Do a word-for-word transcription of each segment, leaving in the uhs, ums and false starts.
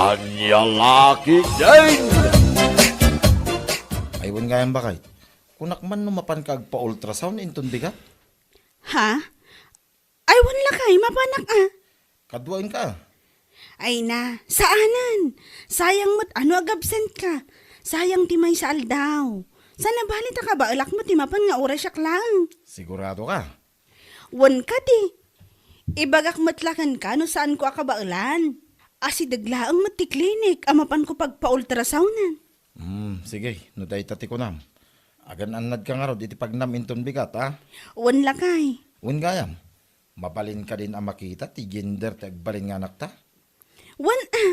Ania la ketdin? Ay, wen gayam, baket. Kunak man no mapanka agpa-ultrasound inton bigat? Ha? Ay, wen lakay, mapanak a. Kaduaenka. Ay na, saanen. Sayang met no agabsent ka. Sayang ti maysa aldaw. Saan a bali ta kabaelak met ti mapan nga uray siak laeng. Sigurado ka? Wen kadi. Ibagak met la kenka no saanko a kabaelan. Asideg laeng met ti klinik a mapanko pagpa-ultrasound-en. Hmm, sige, no dayta ti kunam. Agan-annadka ngarud iti pagnam inton bigat, a? Wen lakay. Wen gayam, mabalin kadin a makita ti gender ti agbalin nga anakta? Wen a,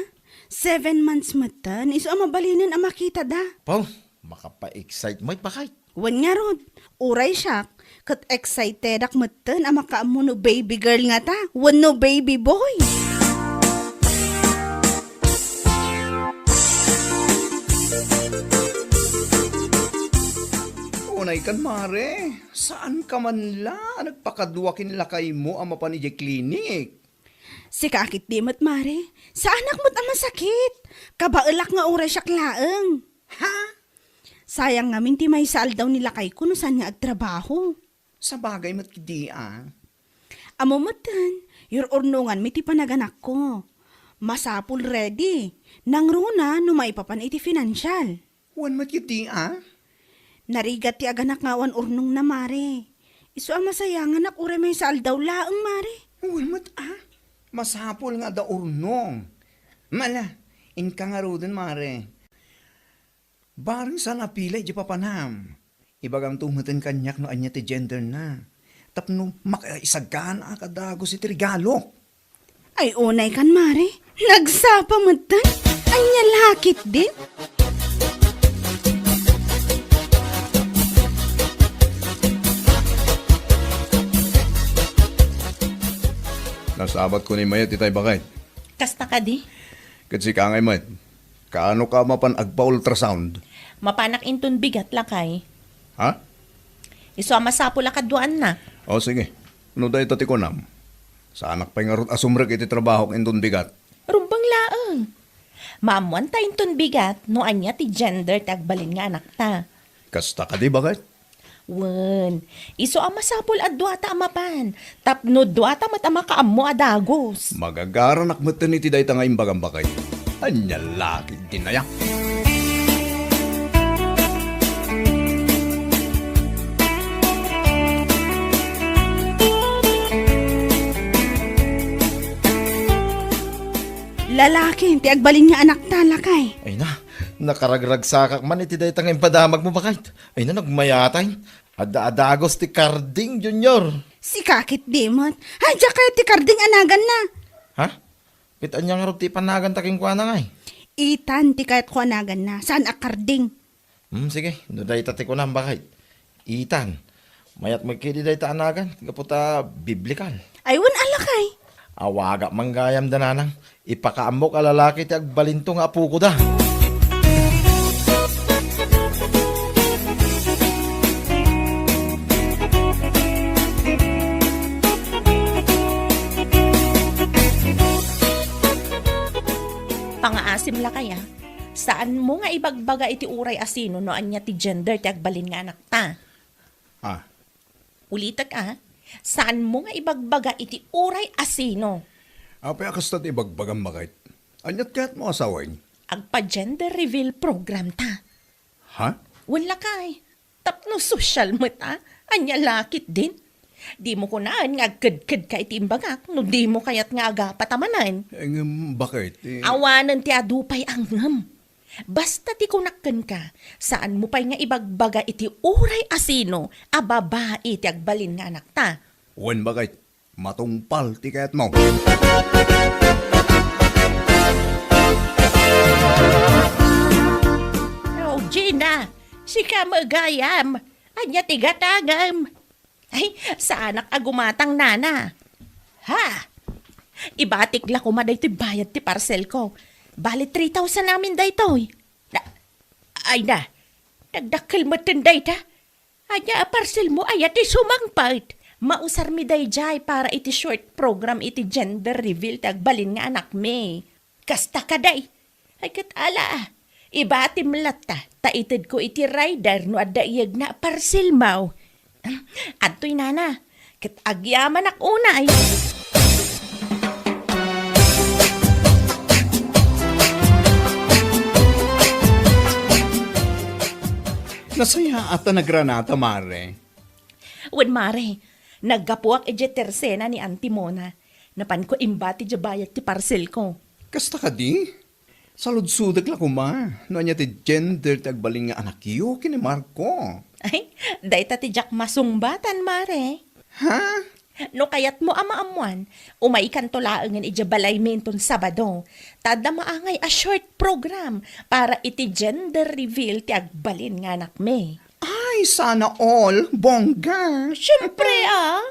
seven months metten, isu a mabalinen a makitada. Pau, makapa-excite met, baket. Wen ngarud, uray siak, ket excitedak metten a makaammo no baby girl ngata, wenno baby boy. Unay kan, mare, saan ka man la a nagpakadua ken lakaymo a mapan idiay klinik? Sika ketdi met, mare, saanak met a masakit. Kabaelak nga uray siak laeng. Ha? Sayang ngamin ti maysa aldaw ni lakayko no saan nga agtrabaho. Sabagay met ketdi a. Ammo metten, yur-urnonganmi ti panaganakko. Masapul ready. Nangruna no maipapan iti financial. Wen met ketdi a. Narigat ti aganak nga awan urnongna, mare. Isu a masayanganak uray maysa aldaw laeng, mare. Wen met a. Masapul nga adda urnong. Mala, inka ngaruden, mare. Bareng saan a pila idiay papanam. Ibagamto metten kaniak no ania ti genderna. Tapno makaisaganaak a dagus iti regalo. Ay, unay kan, mare. Nagsapa metten. Ania la ketdin? Nasabatko ni mayat itay, baket. Kasta kadi? Ket sika ngay met. Kaano ka mapan agpa-ultrasound? Mapanak inton bigat, lakay. Ha? Isu a masapul a kaduaannak. O, sige. No dayta ti kunam, saanak pay ngarud a sumrek iti trabahok inton bigat. Rumbeng laeng. Maammoanta inton bigat no ania ti gender ti agbalin nga anakta. Kasta kadi, baket? Wen, isu a masapul a duata a mapan, tapno duata met a makaammo a dagus. Magagaranak metten iti dayta nga imbagam, baket. Ania la ketdin aya? Lalaki ti agbalin nga anakta, lakay. Ay na, nakaragragsakak man iti dayta nga impadamagmo, baket. Ay na, nagmayatay. Adda a dagus ti Karding Junior. Sika ketdi met. Ay, diak kayat ti Karding a naganna. Ha? Ket ania ngarud ti ipanaganta kenkuana ngay? Ethan ti kayatko a naganna, saan a Karding. Hmm, sige, no dayta ti kunam, baket. Ethan, mayat met ketdi dayta a nagan, gapu ta biblikal. Ay, wen a, lakay. Awagak man gayam da nanang. Ipakaammok a lalaki ti agbalinto nga apoko da. Pangaasim lakay a. Saanmo nga ibagbaga iti uray a sino no ania ti gender ti agbalin nga anakta. Ah, Ulitek a, saanmo nga ibagbaga iti uray a sino. Apay a kasta ti ibagbagam, baket? Aniat kayatmo a sawen? Agpa-gender reveal program ta. Ha? Wen lakay, tapno sosyal met a, ania la ketdin? Dimo kunaen nga agkedkedka iti imbagak no dimo kayat nga agapata manen. Eh, ngem baket, eh? Awanen ti adu pay a ngem. Basta ti kunak kenka, saanmo pay nga ibagbaga iti uray a sino a babai ti agbalin nga anakta. Wen, baket, matungpal ti kayatmo. Oh, Gina, sika met gayam. Ania ti gatangem? Ay, saanak a gumatang, nana. Ha? Ibatik la koma daytoy bayad ti parcelko. Bali three thousand amin daytoy. Na, ay na, nagdakkel metten dayta. Ania a parcelmo aya ti sumangpet? Mausarmi daydiay para iti short program iti gender reveal ti agbalin nga anakmi. Kasta kadi, Ay, ket ala, ibatim latta, ta itedko iti rider no adda iyegna a parselmo. Adtoy, nana, ket agyamanak unay. Nasayaat a nagranata, mare. Wen, mare, naggapuak idiay tersena ni Auntie Mona. Napanko imbati diay bayad ti parselko. Kasta kadi? Saludsodek la koma no ania ti gender ti agbalin nga anakyo ken ni Marco. Ay, dayta ti diak masungbatan, mare. Ha? No kayatmo a maammuan, umaykanto laengen idiay balaymi inton Sabado, ta adda maangay a short program para iti gender reveal ti agbalin nga anakmi. Ay, sana all! Bongga! Siyempre, ah!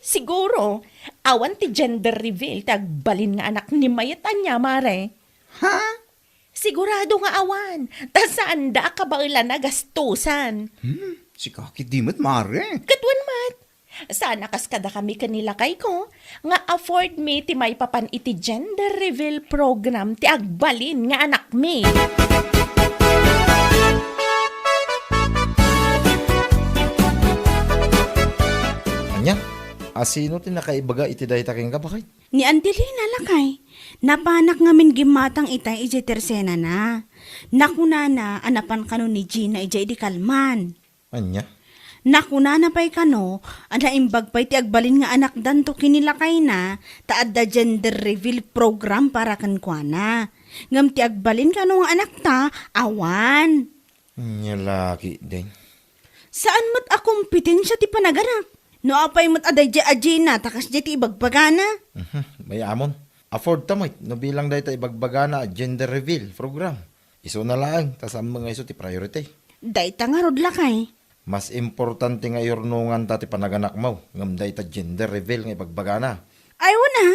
Siguro, awan ti gender reveal ti agbalin nga anak ni Mayet ania, mare? Ha? Sigurado nga awan, ta saanda a kabaelan a gastusan. Hmm, sika ketdi met, mare. Ket wen met, saan a kas kadakami ken ni lakayko nga afford mi ti maipapan iti gender reveal program ti agbalin nga anakmi. Ania? Asino ti nakaibaga iti dayta kenka, baket? Ni Auntie Lina, lakay. Napanak ngamin gimmatang itay idiay tersenana. Nakunana a napan kano ni Gina idiay idi kalman. Ania? Nakunana pay kano a naimbag pay ti agbalin nga anakdanto ken ni lakayna ta adda gender reveal program para kenkuana. Ngem ti agbalin kano nga anakta, awan. Ania la ketdin? Saan met a kompetensia ti panaganak. No apay met a daydiay a Gina ta kasdiay ti ibagbagana. Mhm, mayamon. Afford ta met no bilang dayta ibagbagana a gender reveal program. Isuna laeng ta saan met nga isu ti priority. Dayta ngarud, lakay. Mas importante nga iyurnonganta ti panaganakmo ngem dayta gender reveal nga ibagbagana. Ay, wen a,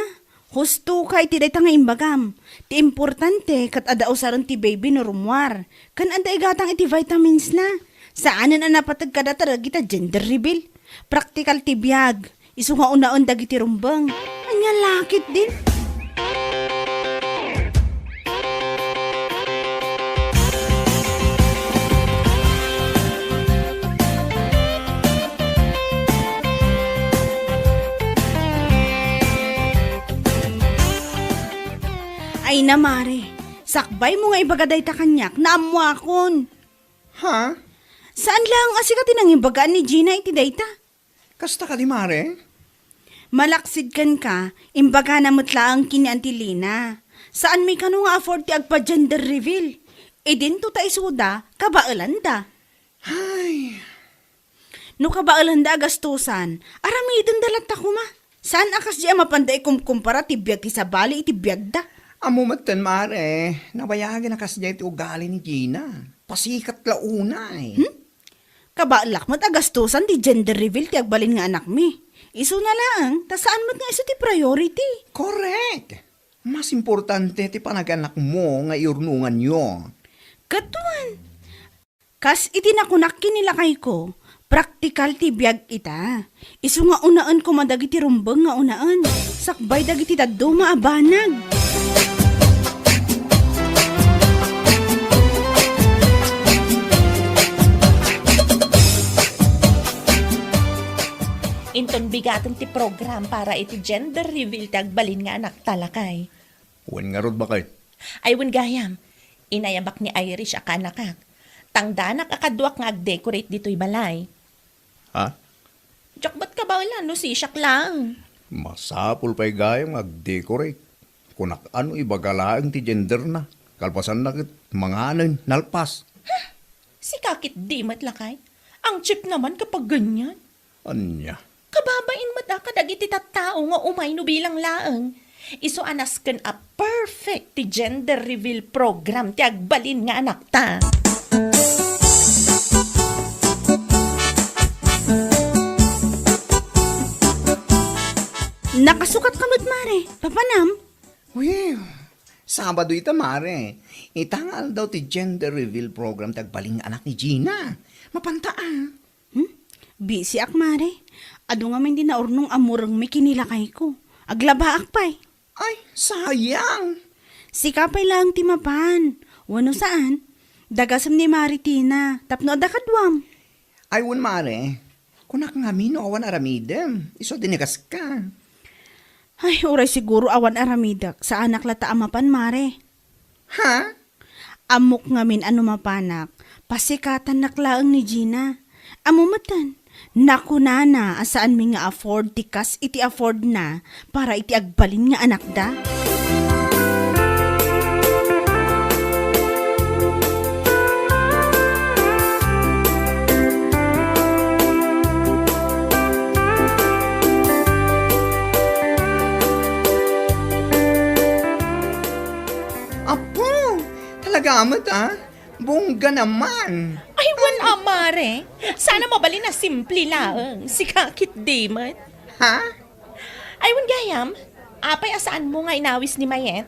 husto ka iti dayta nga imbagam. Ti importante, ket adda usaren ti baby no rummuar. Ken adda igatang iti vitaminsna. Saanen a napateg kadata dagita gender reveal. Praktikal ti biag. Isu nga unaen dagiti rumbeng. Ania la ketdin? Ay na, mare. Sakbaymo nga ibaga dayta kaniak, naammoakon. Ha? Saan laeng a sika ti nangibagaan ni Gina iti dayta? Kasta kadi, mare? Malaksid kenka, imbagana met laeng ken ni Auntie Lina. Saanmi kano nga afford ti agpa-gender reveal. Idinto ta isuda, kabaelanda. Ay. No kabaelanda a gastusan, aramidenda latta koma. Saan a kasdiay a mapanda ikumkumpara ti biag ti sabali iti biagda? Ammo metten, mare, nabayagen a kasdiay ti ugali ni Gina. Pasikat la unay. Hmm? Kabaelak met a gastusan ti gender reveal ti agbalin nga anakmi. Isuna laeng, ta saan met nga isu ti priority. Correct! Mas importante ti panaganakmo nga iurnonganyo. Ket wen, kas iti nakunak ken ni lakayko, praktikal ti biag ita. Isu nga unaen koma dagiti rumbeng nga unaen, sakbay dagiti dadduma a banag. Inton bigaten ti program para iti gender reveal ti agbalin nga anakta, lakay. Wen ngarud, baket? Ay, wen gayam. Inayabak ni Irish a kaanakak. Tangdanak a kaduak nga agdecorate ditoy balay. Ha? Diak met kabaelan no sisiak laeng. Masapul pay gayam nga agdecorate. Kunak no ibaga laeng ti genderna. Kalpasanna ket manganen, nalpas. Huh! Sika ketdi met, lakay. Ang cheap naman kapag ganyan. Ania? Kababain met a kadagiti tattao nga umay no bilang laeng. Isu a nasken a perfect ti gender reveal program ti agbalin nga anakta. Nakasukat ka met, mare. Papanam? Well, Sabado ita, mare. Ita nga aldaw ti gender reveal program ti agbalin nga anak ni Gina. Mapanta, ah. Hmm? Busy ak, mare. Adu ngamin ti naurnong a murengmi ken ni lakayko. Aglabaak pay. Ay, sayang! Sika pay laeng ti mapan. Wenno saan? Dagasem ni Mare Tina, tapno adda kaduam. Ay, wen, Mare. Kunak ngamin no awan aramidem. Isu a dinagaska. Ay, uray siguro awan aramidek. Saanak latta a mapan, Mare. Ha? Ammok ngamin a no mapanak, pasikatannak laeng ni Gina. Ammo metten, nakunana a saanmi nga afford ti kas iti affordna para iti agbalin nga anakda. Apo, talaga met, ah? Bongga naman. Ay, wen a, Mare. Saan a mabalin a simple laeng. Sika ketdi met. Ha? Ay, wen gayam, apay a saanmo nga inawis ni Mayet?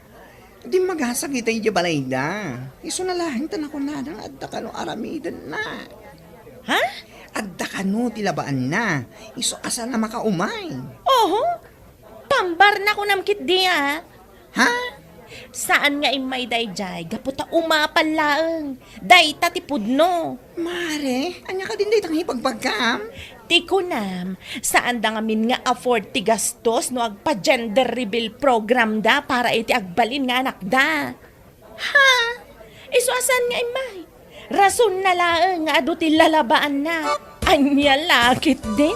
Dimmagasagitay idiay balayda. Isuna laeng ta nakunana nga adda kano aramidenna. Ha? Adda kano ti labaanna. Isu a saan a makaumay. Oho. Pambar na kunam ketdi, ah. Ha? Saan nga immay daydiay, gapu ta umapal laeng. Dayta ti pudno. Mare, ania kadin dayta nga ibagbagam? Ti kunam, saanda ngamin nga afford ti gastos no agpa-gender reveal program da para iti agbalin nga anakda. Ha? Isu a saan nga immay? Rasonna laeng nga adu ti lalabaanna. Ania la ketdin?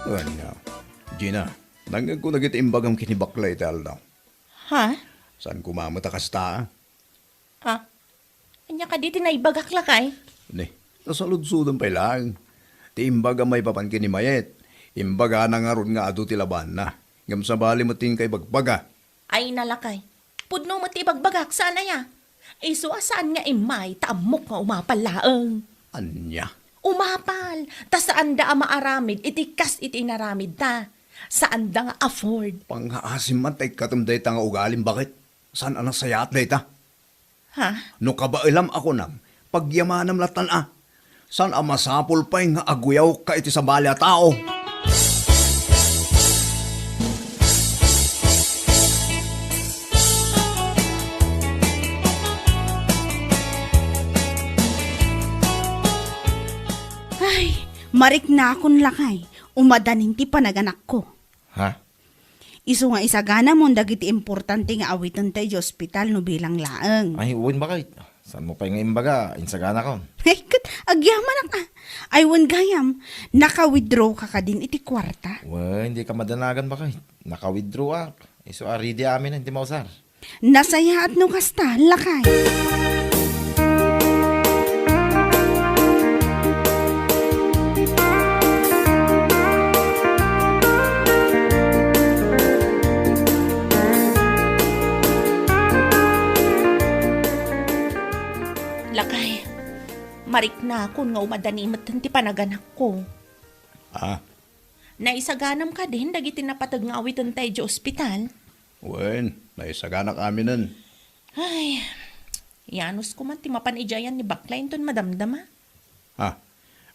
Ania? Gina, nangngegko dagiti imbagam ken ni Bakla iti aldaw. Ha? Saan koma met a kasta? Ha? Ania kadi ti naibagak, lakay? Ni, nasaludsodem pay laeng. Ti imbaga maipapan ken ni Mayet, imbagana ngarud nga adu ti labaanna. Ngem sabali met ti inka ibagbaga. Ay, nalakay. Pudno met ti ibagbagak, saan aya? Isu a saan nga immay, ta ammok nga umapal laeng. Ania? Umapal, ta saanda a maaramid iti kas iti inaramidta. Saanda nga afford. Pangngaasim man ta ikkatem dayta nga ugalim, baket? Saan a nasayaat dayta? Ha? No kabaelam a kunam, pagyamanam lattan a. Saan a masapul pay nga aguyawka iti sabali a tao? Ay, mariknakon, lakay, umadanin ti panaganakko. Ha? Isu nga isaganamon dagiti importante nga awitenta idiay ospital no bilang laeng. Ay, wen, baket. Saanmo pay nga imbaga, insaganakon. Ay, ket agyamanak a. Ay, wen gayam, naka-withdraw ka kadin iti kuarta? Wen, dika madanagan, baket. Naka-withdraw ak. Isu a ready amin ti mausar. Nasayaat no kasta, lakay. Lakay, mariknakon nga umadani metten ti panaganakko. Ah? Naisaganam kadin dagiti napateg nga awitenta idiay ospital? Wen, naisaganak aminen. Ay, yanusko man ti mapan idiay ni Bakla inton madamdama. Ha?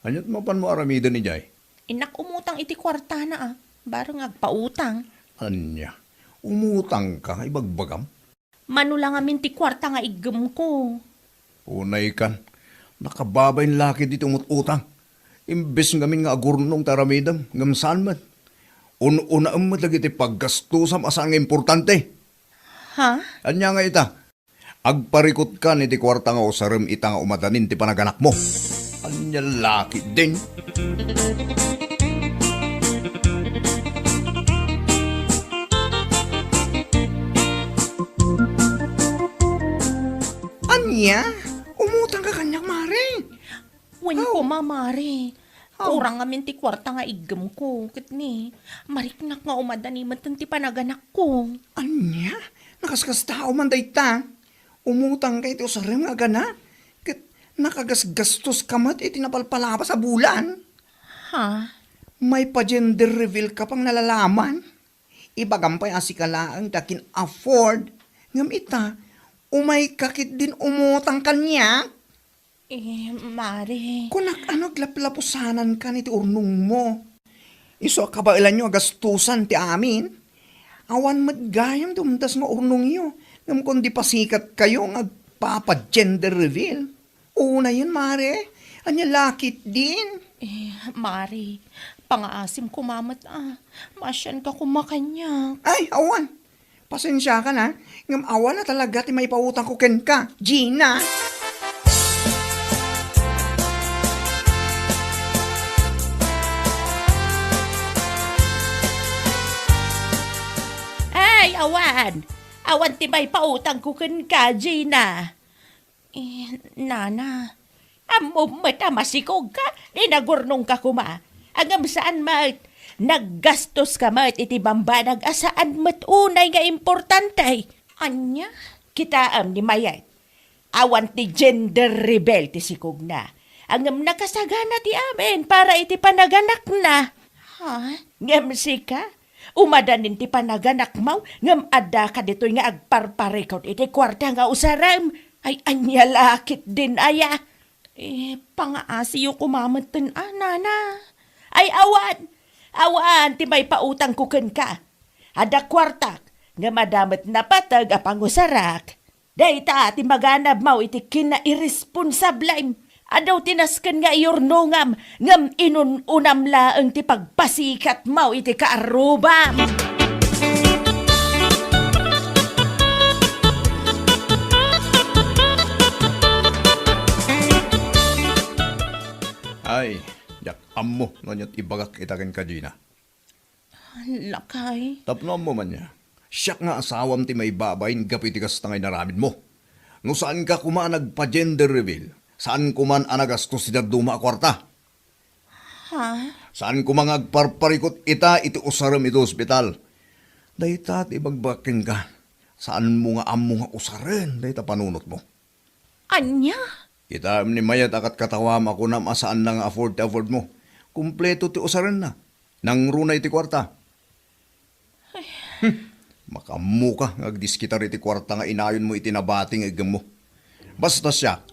Aniat mapanmo aramiden idiay? Innak umutang iti kuartana a, bareng agpautang. Ania? Umutangka, ibagbagam? Mano la ngamin ti kuarta nga iggemko. Unaykan, nakababain la ketdi ti umut-utang. Imbes ngamin nga agurnong ti aramidem, ngem saan met. Un-unaem met dagiti paggastosam a saan nga importante. Ha? Ania nga ita? Agparikutkan iti kuarta nga usarem ita nga umadanin ti panaganakmo. Ania la ketdin? Ania? Umutangka kaniak, Mare? Wen koma, Mare. Aw. Kurang ngamin ti kuarta nga iggemko, ket ni, mariknak nga umadani metten ti panaganakko. Ania? Nakaskastao man dayta? Umutangka iti usarem nga agana, ket nakagasgastoska met iti napalpalabas a bulan. Ha? Maipa-gender reveal ka pay nalalaman? Ibagam pay a sika laeng ti akin-afford, ngem ita, Umayka ketdin umutang kaniak? Eh, Mari. Kunak, ano, aglaplapusanankan iti urnongmo? Isu a kabaelanyo a gastusan ti amin. Awan met gayam ti umdas nga urnongyo, ngem kundi pasikatkayo nga agpapa-gender reveal. Unayen, Mari, ania la ketdin? Eh, Mari, pangaasim koma met a. Maasianka koma kaniak. Ay, awan. Pasensiakan, ha, ngem awan a talaga ti maipautangko kenka, Gina. Ay, awan! Awan ti maipautangko kenka, Gina. Eh, Nana, ammom met a masikogka, dinagurnongka koma. Ngem saan met, naggastoska met iti bambanag a saan met unay nga importante. Ania? Kitaem ni Mayet, awan ti gender reveal ti sikogna. Ngem nakasagana ti amin para iti panaganakna. Ha? Ngem sika, umadanin ti panaganakmo, ngem addaka ditoy nga agparparikut iti kuarta nga usarem. Ay, ania la ketdin aya? Eh, pangaasiyo koma metten a, Nana. Ay, awan! Awan ti maipautangko kenka. Adda kuartak, ngem adda met napateg a pangusarak. Dayta ti maganabmo iti kinairesponsablem. Adu ti nasken nga iyurnongam, ngem inun-unam laeng ti pagpasikatmo iti kaarrubam. Ay, diak ammo no aniat ibagak ita kenka, Gina. Lakay. Tapno ammo man ya, siak nga asawam ti maibabain gapu iti kasta nga inaramidmo. No saanka koma a nagpa-gender reveal, saan koman a nagastos ti dadduma a kuarta. Ha? Saan koma nga agparparikut ita iti usarem iti ospital. Dayta ti ibagbagak kenka, saanmo nga ammo nga usaren dayta panunotmo. Ania? Kitaem ni Mayet a katkatawam a kunam a saanna nga afford ti affordmo. Kompleto ti usarenna. Nangruna iti kuarta. Ay. Hmm. Makaammoka nga agdiskitar iti kuarta nga inayonmo iti nabati nga iggemmo. Basta siak,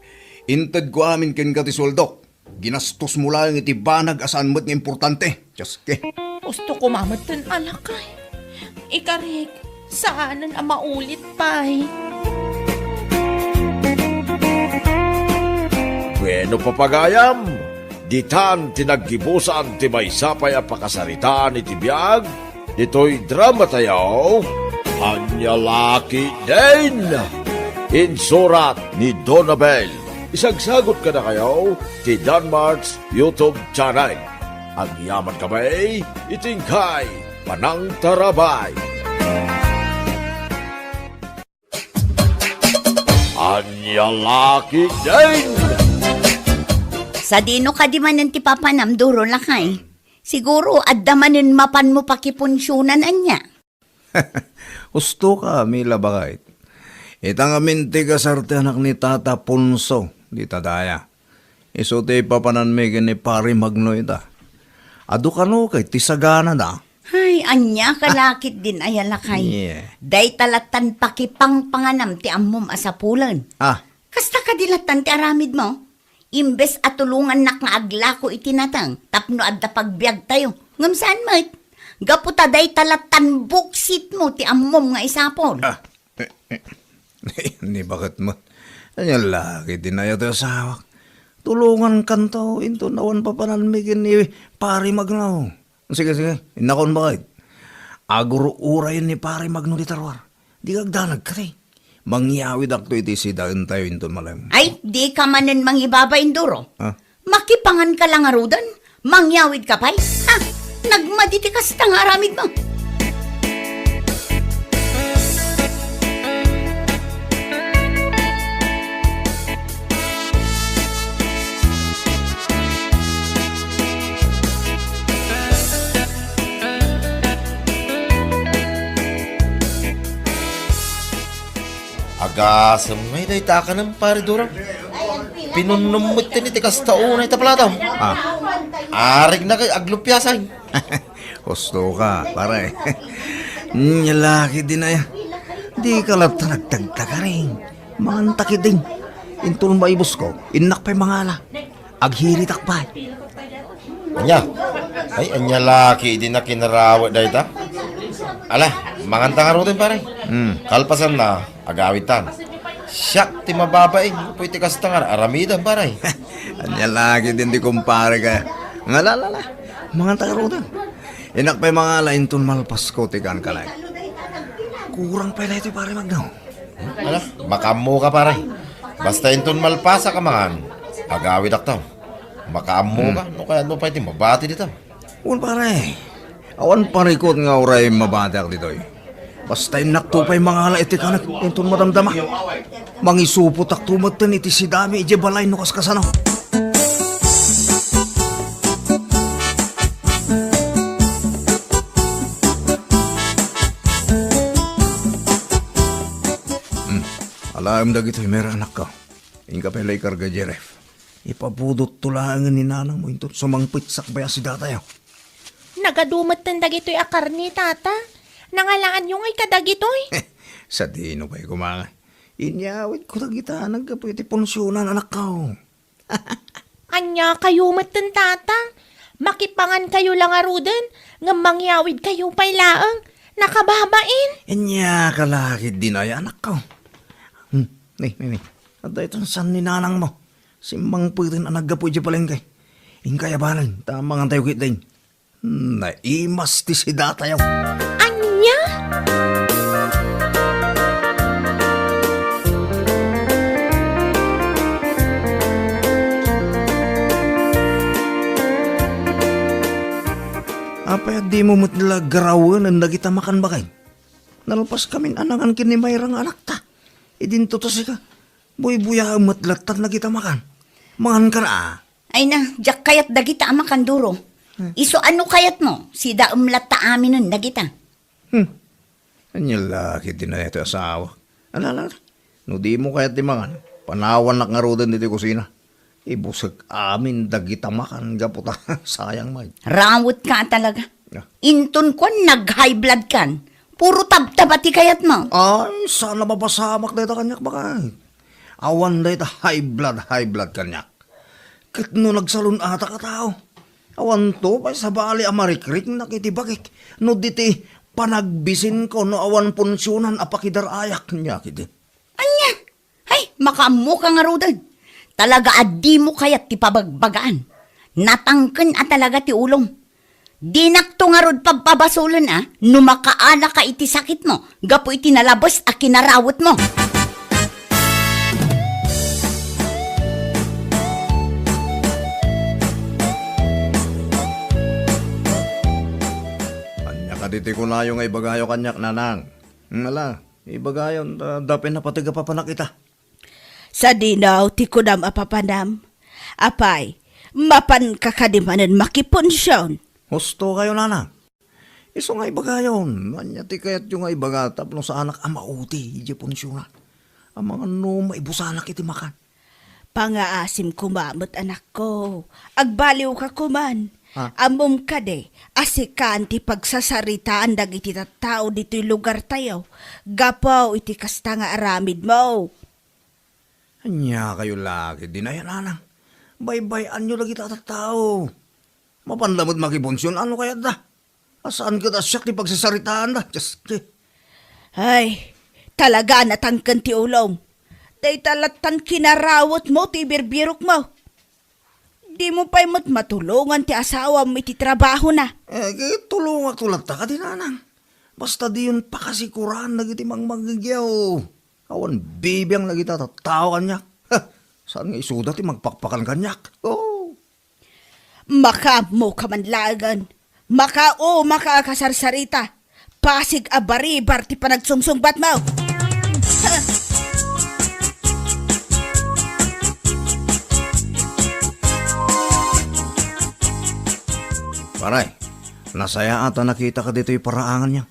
intedko amin kenka ti sueldok. Ginastosmo laeng iti banag a saan met nga importante. Dios ke. Gusto ko mametten a lakay. Ikarik, saanen a maulit pay. Bueno, papagayam, ditan ti naggibusan ti maysa pay a pakasaritaan iti biag ditoy drama tayo, Ania La Ketdin. Insurat ni Donabel. Isagsagot kadakayo ti Danmart's YouTube channel. Agyaman kami iti inkay panangtarabay. Ania La Ketdin. Sadino kadi manen ti papanam, Duro, lakay? Siguro, adda manen mapanmo pakipunsionan, ania? Usto ka, Mila, bakay. Ita ngamin ti kasartianak ni Tata Ponso, dita daya. Isu ti papananmi ken ni Pari Magno ita. Adu kano kay ti saganada. Ay, ania ka la ketdin aya lakay. Yeah. Dayta lattan pakipangpanganam ti ammom a sapulen. Ah. Kasta kadi lattan ti aramidmo? Imbes a tulongannak nga aglako iti nateng tapno adda pagbiagtayo. Ngem saan met. Gapu ta dayta lattan buksitmo ti ammom nga isapul. Ah. Ni baketmo. Ania la ketdin aya ti asawak. Tulongankanto inton awan papananmi ken ni Pari Magno. Sige, sige. Innakon bakay. Agur-urayen ni Pari Magno dita ruar. Dika agdanag kadi. Mangyawidakto iti sidaentayo inton malem. Ay, dika manen mangibabain, Duro. Ah. Makipanganka la ngaruden? Mangyawidka pay? Ha? Nagmadi ti kasta nga aramidmo. Agasem ngay dayta a kanem, Pari Duro. Pinunnom metten iti kasta unay ta platam. Ah. Arigna kay aglupiasan. Husto ka, pare. Nia la ketdin aya. Dika latta nagtagtagaring. Manganta ketdin. Inton maibusko, innak pay mangala. Aghiritak pay. Ania? Ay, ania la ketdi a kinarawet dayta? Ala, manganta ngaruden, pare. Hmm. Kalpasanna, agawidtan. Siak ti mababain, gapu iti kasta nga aramidem, pare. Ania la ketdin ti kumparek a. Nga la, la, la. Manganta ngaruden. Innak pay mangala inton malpasko ti kankanayon. Kurang pay daytoy, pare Magno. Ala, makaammoka, pare. Basta inton malpasak a mangan, agawidakto. Makaammoka, hmm, no kayatmo pay ti mabati dita. Wen, pare. Awan parikut nga uray mabatiak ditoy. Basta innakto pay mangala iti kanek inton madamdama. Mangisupotakto metten iti sidami idiay balay no kaskasano. Hmm. Alaem dagitoy, Mer, anakko. Inka pay la ikarga, Jeref. Ipabudotto laengen ni nanangmo inton sumangpet sakbay a sidatayo. Nagadu metten dagitoy a karne, tata. Nangalaanyo ngay kadagitoy? Sadino pay koma nga. Inyawidko dagita naggapu iti punsionan, anakko. Ania kayo metten, tata? Makipangan kayo la ngaruden, ngem mangyawid kayo pay laeng. Nakababain. Ania ka la ketdin ay, anakko. Hmm, ni, ni, ni. Adda itan san ni nanangmo. Simmangpeten a naggapu idiay palengke. Inkay abanen, ta mangantayo ketdin. Naimas ti sidatayo. Ania? Apay a dimo met la garawenen dagita makan, baket? Nalpaskamin a nangan ken ni Mayra nga anakta. Idinto ta sika. Buybuyaem met lattan dagita makan. Mangankan a. Ay na, diak kayat dagita a makan, Duro. Hmm. Isu a no kayatmo, sidaem latta aminen dagita. Hmm. Ania la ketdin ay ti asawa. Ala, ala, ala. No dimo kayat ti mangan, panawannak ngaruden ditoy kusina. Ibusek amin dagita makan gapu ta sayang met. Rawetka a talaga. Ah. Inton kuan nag-high blood kan, puro tabtaba ti kayatmo. Ay, saan a mapasamak dayta kaniak, baket. Awan dayta high blood, high blood kaniak. Ket no nagsalun-atak a tao, awanto pay sabali a marikriknak iti bagik no diti panagbisinko no awan punsionan a pakidar-ayak, nia ketdi. Ania? Ay, makaammoka ngaruden. Talaga a dimo kayat ti pabagbagaan. Natangken a talaga ti ulom. Dinakto ngarud pabpabasolen a no makaanaka iti sakitmo gapu iti nalabes a kinarawetmo. Ania kadi ti kunayo nga ibagayo kaniak, nanang? Ala, ibagayon, ta dapay napateg a papanak ita. Sadino ti kunam a papanam? Apay, mapanka kadi manen makipunsion? Husto kayo, nanang. Isu nga ibagayon, ania ti kayatyo nga ibaga tapno saanak a mauti idiay punsionan? Amangan no maibusanak iti makan. Pangaasim koma met, anakko. Agbaliwka koman. Ha? Ammom kadi a sikan ti pagsasaritaan dagiti tattao ditoy lugartayo gapu iti kasta nga aramidmo. Ania kayo la ketdin ay, nanang? Baybay-anyo dagita a tattao. Mapan la met makipunsion a no kayatda. A saan ket a siak ti pagsasaritaanda. Dios, ti. Ay, talaga a natangken ti ulom. Dayta lattan kinarawetmo ti ibirbirokmo. Dimo pay met matulongan ti asawam iti trabahona. Eh, tulongakto latta kadi, nanang. Basta diyon pakasikuran dagiti mangmangngegyo. Awan bibiang dagita tattao kaniak. Ha, saan nga isuda ti magpakpakan kaniak? Oh. Makaammoka man laengen. Makaammoka a kasarsarita. Pasig a baribar ti panagsungsungbatmo. Pare, nasayaat a nakitaka ditoy paraangan niya.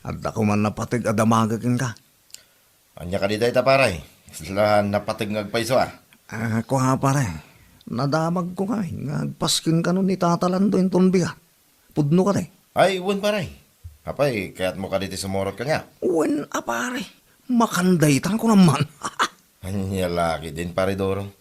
Adda koman napateg a damagek kenka. Ania kadi dayta, pare? Sla napateg nga agpayso, a? Ah, kua, pare. Nadamagko kami nga agpasken kano ni Tata Lando inton bigat. Pudno kadi? Ay, wen, pare. Apay, kayatmo kadi ti sumurot kaniak? Wen a, pare. Makan daytan ko naman. Ania la ketdin, Pare Doro.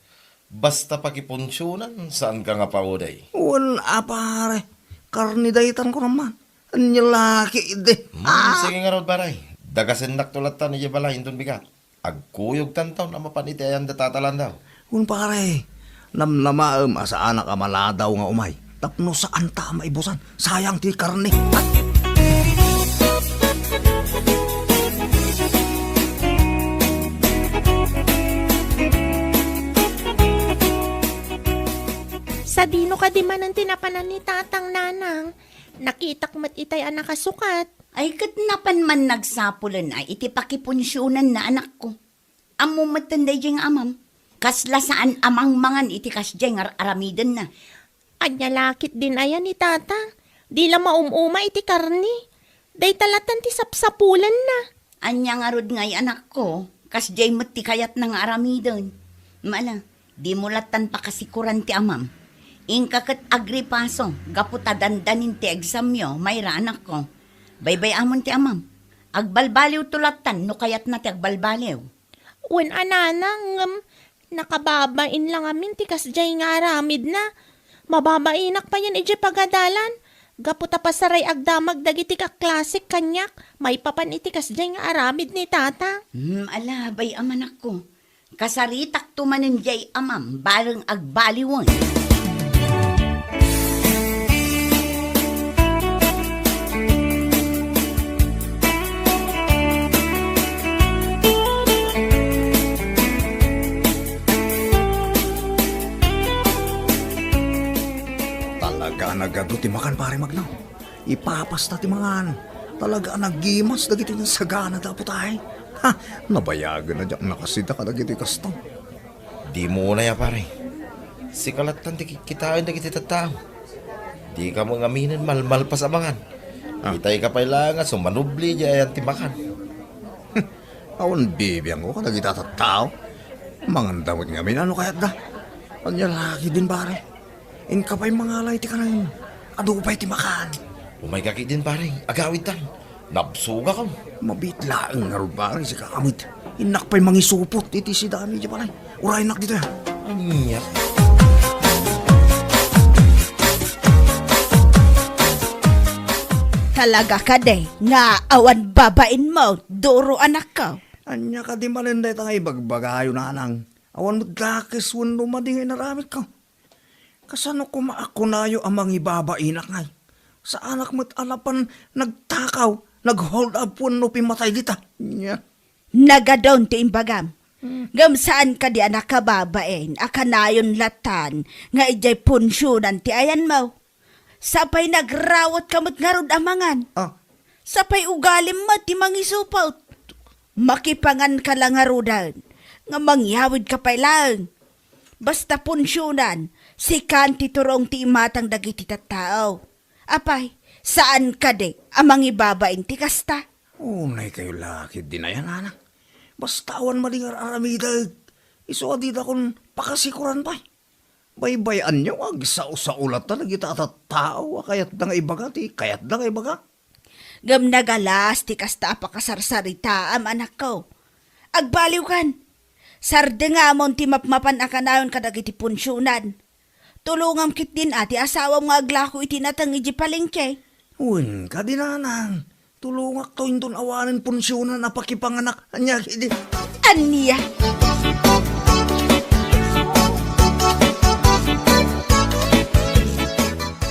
Basta pakipunsionan, saanka nga paudey. Wen a, pare. Karne daytan ko naman. Ania la ketdi. Hmm, ah, sige ngarud, pare. Dagasennakto lattan idiay balay inton bigat. Agkuyogtanto a mapan iti ayan da Tata Landau. Wen, pare. Namnamaem a saanak a maladaw nga umay. Tapno saanta a maibusan. Sayang ti karne. Sadino kadi manen ti napanan ni Tatang, Nanang? Nakitak met itay a nakasukat. Ay, ket napan man nagsapulen a iti pakipunsionanna, anakko. Ammom metten daydiay nga amam. Kasla saan a mangmangan iti kasdiay nga ar-aramidenna. Ania la ketdin aya ni Tata? Di la maum-uma iti karne. Dayta lattan ti sapsapulenna. Ania ngarud ngay, anakko? Kasdiay met ti kayatna nga aramiden. Mala, dimo lattan pakasikuran ti amam. Inka ket agripaso gapu ta dandanin ti examyo, Mayra, anakko. Baybay-amon ti amam. Agbalbaliwto lattan no kayatna ti agbalbaliw. Wen a, Nanang, ngem nakababain la ngamin ti kasdiay nga aramidna. Mababainak payen idiay pagadalan. Gapu ta pasaray agdamag dagiti kaklasik kaniak maipapan iti kasdiay nga aramid ni Tata. Hmm, ala, bay-am, anakko. Kasaritakto manen diay amam, bareng agbaliwen. Talaga a nagadu ti makan, Pare Magno. Ipapasta ti mangan. Talaga a nagimas dagiti nasaganada, Apo tay. Ha, nabayagen a diak nakasida kadagiti kasto. Dimo unay a, pare. Sika lattan ti kitkitaen dagiti tattao. Dika met ngaminen malmalpas a mangan. Ah. Itayka pay laeng a sumanubli diay ayan ti makan. Awan bibiangko kadagiti tattao. Manganda met ngamin no kayatda. Ania la ketdin, pare? Inka pay mangala iti kanayon. Adu pay ti makan. Umayka ketdin, pare. Agawidtan. Nabsogakon. Mabiit laeng ngarud, pare, sika met. Innak pay mangisupot iti sidami idiay balay. Uraynak ditoy, ha? Ania? Talaga kadi nga awan babainmo, Doro, anakko? Ania kadi manen dayta nga ibagbagayo, Nanang? Awan met dakes wenno madi nga inaramidko. Kasano koma a kunayo a mangibabainak ngay? Saanak met a napan nagtakaw, nag-hold up wenno pimmatay dita. Nya. Nagadun ti imbagam. Hmm. Ngem saan kadi a nakababain a kanayon lattan nga idiay punsionan ti ayanmo. Sapay nagrawatka met ngarud a mangan. Ah. Sapay ugalim met ti mangisupot. Makipanganka la ngaruden nga mangyawidka pay laeng. Basta punsionan, sikan ti turong ti imatang dagiti tattao. Apay, saan kadi a mangibabain ti kasta? Unay kayo la ketdin ayan, Nanang. Basta awan madi nga ar-aramidek. Isu a didakon pakasikuran pay. Baybay-anyo nga agsao-sao latta dagita a tattao a kayatda nga ibaga ti kayatda nga ibaga. Ngem nagalas ti kasta a pakasarsaritaam, anakko. Agbaliwkan. Sardengamon ti mapmapan a kanayon kadagiti punsionan. Tulongam ketdin a ti asawam nga aglako iti nateng idiay palengke. Wen kadi, Nanang. Tulongakto inton awanen punsionan a pakipanganak. Ania ketdi? Ania?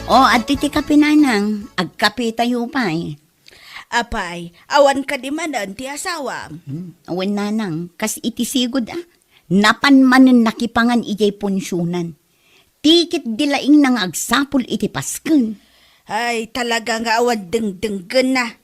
O, adtoy ti kape, Nanang. Agkapetayo pay. Apay, awan kadi manen ti asawam? Hmm, wen, Nanang, kas iti sigud a. Napan manen nakipangan idiay punsionan. Ti ketdi laingna nga agsapul iti pasken. Ay, talaga nga awan dengdenggenna.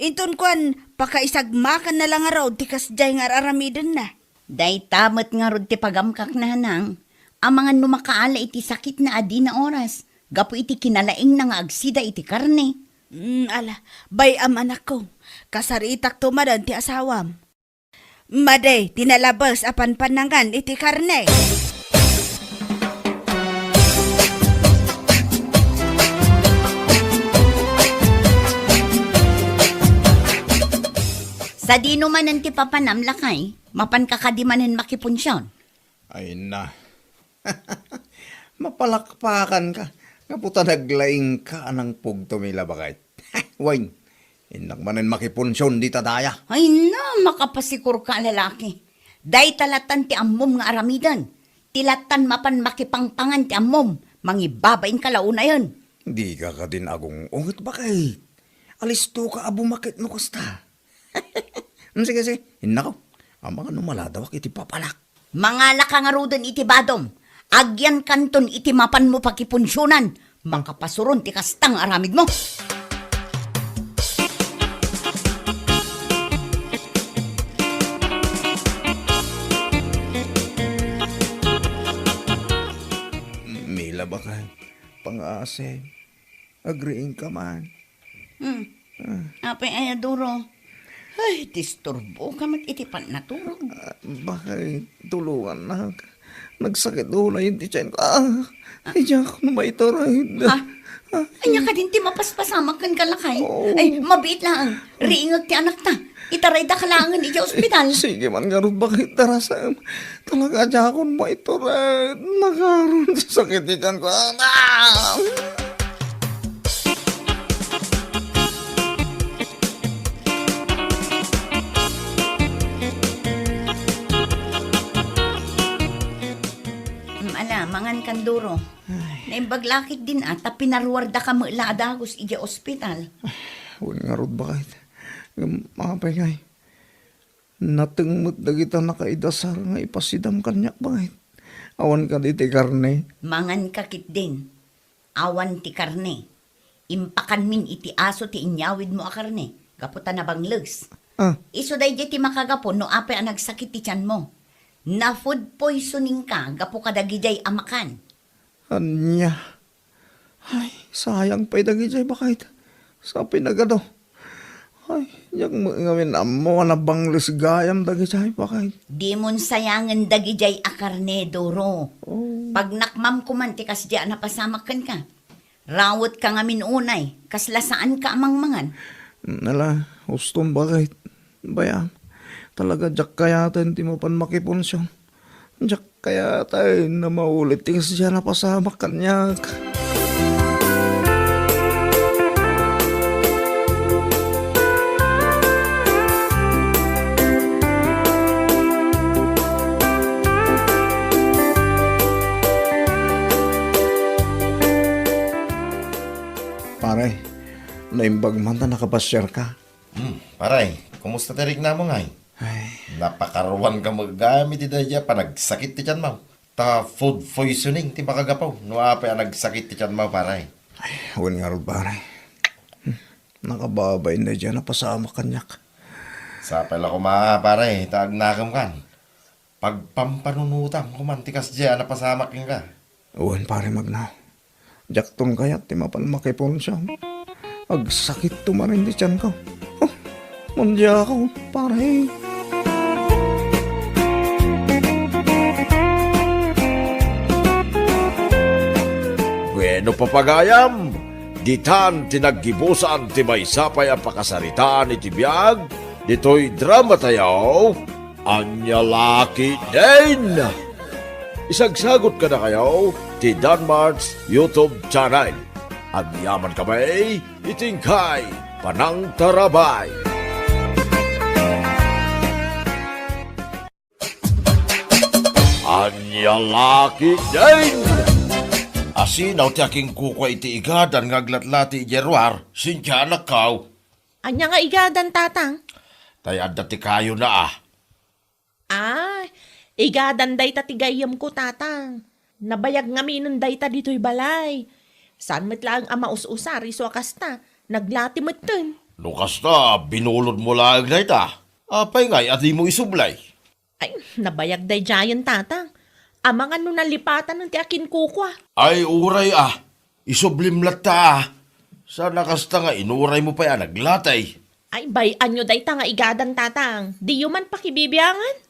Inton kuan, pakaisagmakanna la ngarud ti kasdiay nga ar-aramidenna. Dayta met ngarud ti pagamkak, Nanang, amangan no makaala iti sakitna a dina oras, gapu iti kinalaingna nga agsida iti karne. Mm, ala, bay-am, anakko, kasaritakto manen ti asawam. Madi ti nalabes a panpannangan iti karne. Sadino manen ti papanam, lakay? Mapanka kadi manen makipunsion? Ay na. Mapalakpakanka. Gapu ta naglaingka a nangpugto, Mila, baket. Wen, innak manen makipunsion dita daya. Ay na, makapasikorka a lalaki. Dayta lattan ti ammom nga aramiden. Ti lattan mapan makipangpangan ti ammom, mangibabainka la unayen. Dika kadin agung-unget, baket. Alistoka a bumakit no kasta. Mm, sige, sige. Innako. Amangan no maladawak iti papalak. Mangalaka ngaruden iti badom. Agyankanton iti mapanmo pakipunsionan. Makapasuron ti kasta nga aramidmo. Mila, baket. Pangasim. Agriingka man. Hmm. Ah. Apay aya, Duro? Ay, disturboka met iti panaturog. Ah, baket, tulongannak. Nagsakit unay ti tianko. Ah, ay, diak no maitured. Ah, ania kadin ti mapaspasamak kenka, lakay? Oh. Ay, mabiit laeng. Riingek ti anakta. Itaraydaka laengen idiay ospital. Sige man ngarud, baket, darasem. Talaga, diakon maitured. Nagaron ti sakit ti tianko. Ah! Mm, ala, mangan kan, Duro. Ay. Naimbag la ketdin a, ta pinaruardaka met la a dagus idiay ospital. Ay, wen ngarud, baket. Ngem, apay ngay? Nateng met dagita nakaidasar nga ipasidam kaniak, baket. Awan kadi ti karne? Manganka ketdin. Awan ti karne. Impakanmin iti aso ti inyawidmo a karne, gapu ta nabangles. Ah. Isu daydiay ti makagapu no apay a nagsakit ti tianmo. Na-food poisoningka gapu kadagidiay a makan. Ania? Ay, sayang pay dagidiay, baket. Sa pinagado. Ay, diak met ngamin ammo a nabangles gayam dagidiay, baket. Dimon sayangen dagidiay a karne, Duro. Oh. Pagnakmam koman ti kasdiay a napasamak kenka. Rawetka ngamin unay, kasla saanka a mangmangan. Nala, ustom, baket. Bayam, talaga diak kayaten ti mapan makipunsion. Diak kayaten a maulit ti kasdiay a napasamak kaniak. Pare, naimbag man ta nakapasiarka. Hmm, pare, kumusta ti riknamo ngay? Ay. Napakaruanka met gayam iti daydiay a panagsakit ti tianmo. Ta food poisoning ti makagapu no apay a nagsakit ti tianmo, pare. Ay, wen ngarud, pare. Hmm, nakababain daydiay a napasamak kaniak. Sapay la koma, pare, ta agnakemkan. Pagpampanunotam koman ti kasdiay a napasamak kenka. Wen, pare, Magnaw. Diakton kayat ti mapan makipunsion. Agsakitto manen ti tianko. Oh, mandiako, pare. Bueno, papagayam, ditan ti naggibusan ti maysa pay a pakasaritaan iti biag ditoy dramatayo. Ania la ketdin? Isagsagot kadakayo ti Danmart's YouTube channel. Agyamankami iti inkay panangtarabay. Ania la ketdin? Asino ti akinkukua iti igadan nga aglatlati idiay ruar, Cynthia, anakko? Ania nga igadan, Tatang? Tay adda ti kayona, a. Ah, igadan dayta ti gayyemko, Tatang. Nabayag ngaminen dayta ditoy balay. Saan met laeng a maus-usar isu a kasta, naglati metten. No kasta, binulodmo laeng dayta. Apay ngay a dimo isublay? Ay, nabayag daydiayen, Tatang. Amangan no nalipatanen ti akinkukua. Ay, uray a. Isublim latta a. Saan a kasta nga inuraymo pay a naglatay. Ay, bay-anyo dayta nga igadan, Tatang. Diyo man pakibibiangan?